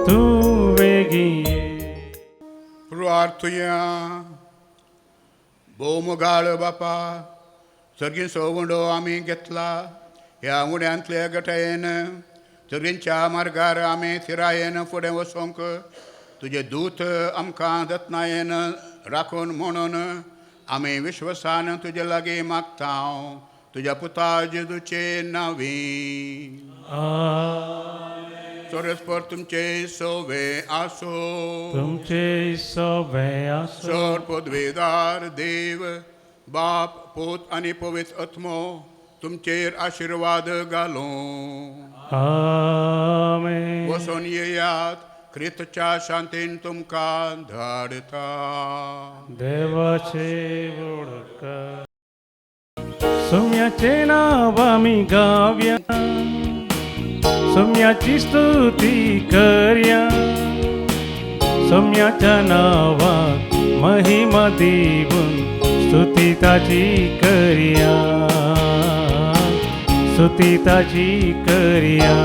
तूं वेगीं ये. प्रार्थुया. भोव मोगाळ बापा सर्गींचो उंडो आमी घेतला ह्या उण्यांतल्या गटायेन सर्गींच्या मार्गार आमी थिरायेन फुडें वचोंक तुजे दूत आमकां जतनायेन राखून म्हणून आमी विश्वसान तुजे लागीं मागता तुज्या पुता जेजूचे नांवी. सोरस्पर तुमचे सोवे आसो. तुमचे सोवे आसो. सर पदवेदार देव बाप पूत आनी पवित्र आत्मो तुमचेर आशिर्वाद घालूं. आमेन. वचून येयात क्रिस्तच्या शांतीन तुमकां धाडता. देवाचे वळख सोम्याचें नांव आमी गावया सोम्याची स्तुती करया सोम्याच्या नांवाक महिमा दिवन स्तुती ताची करया स्तुती ताची करया.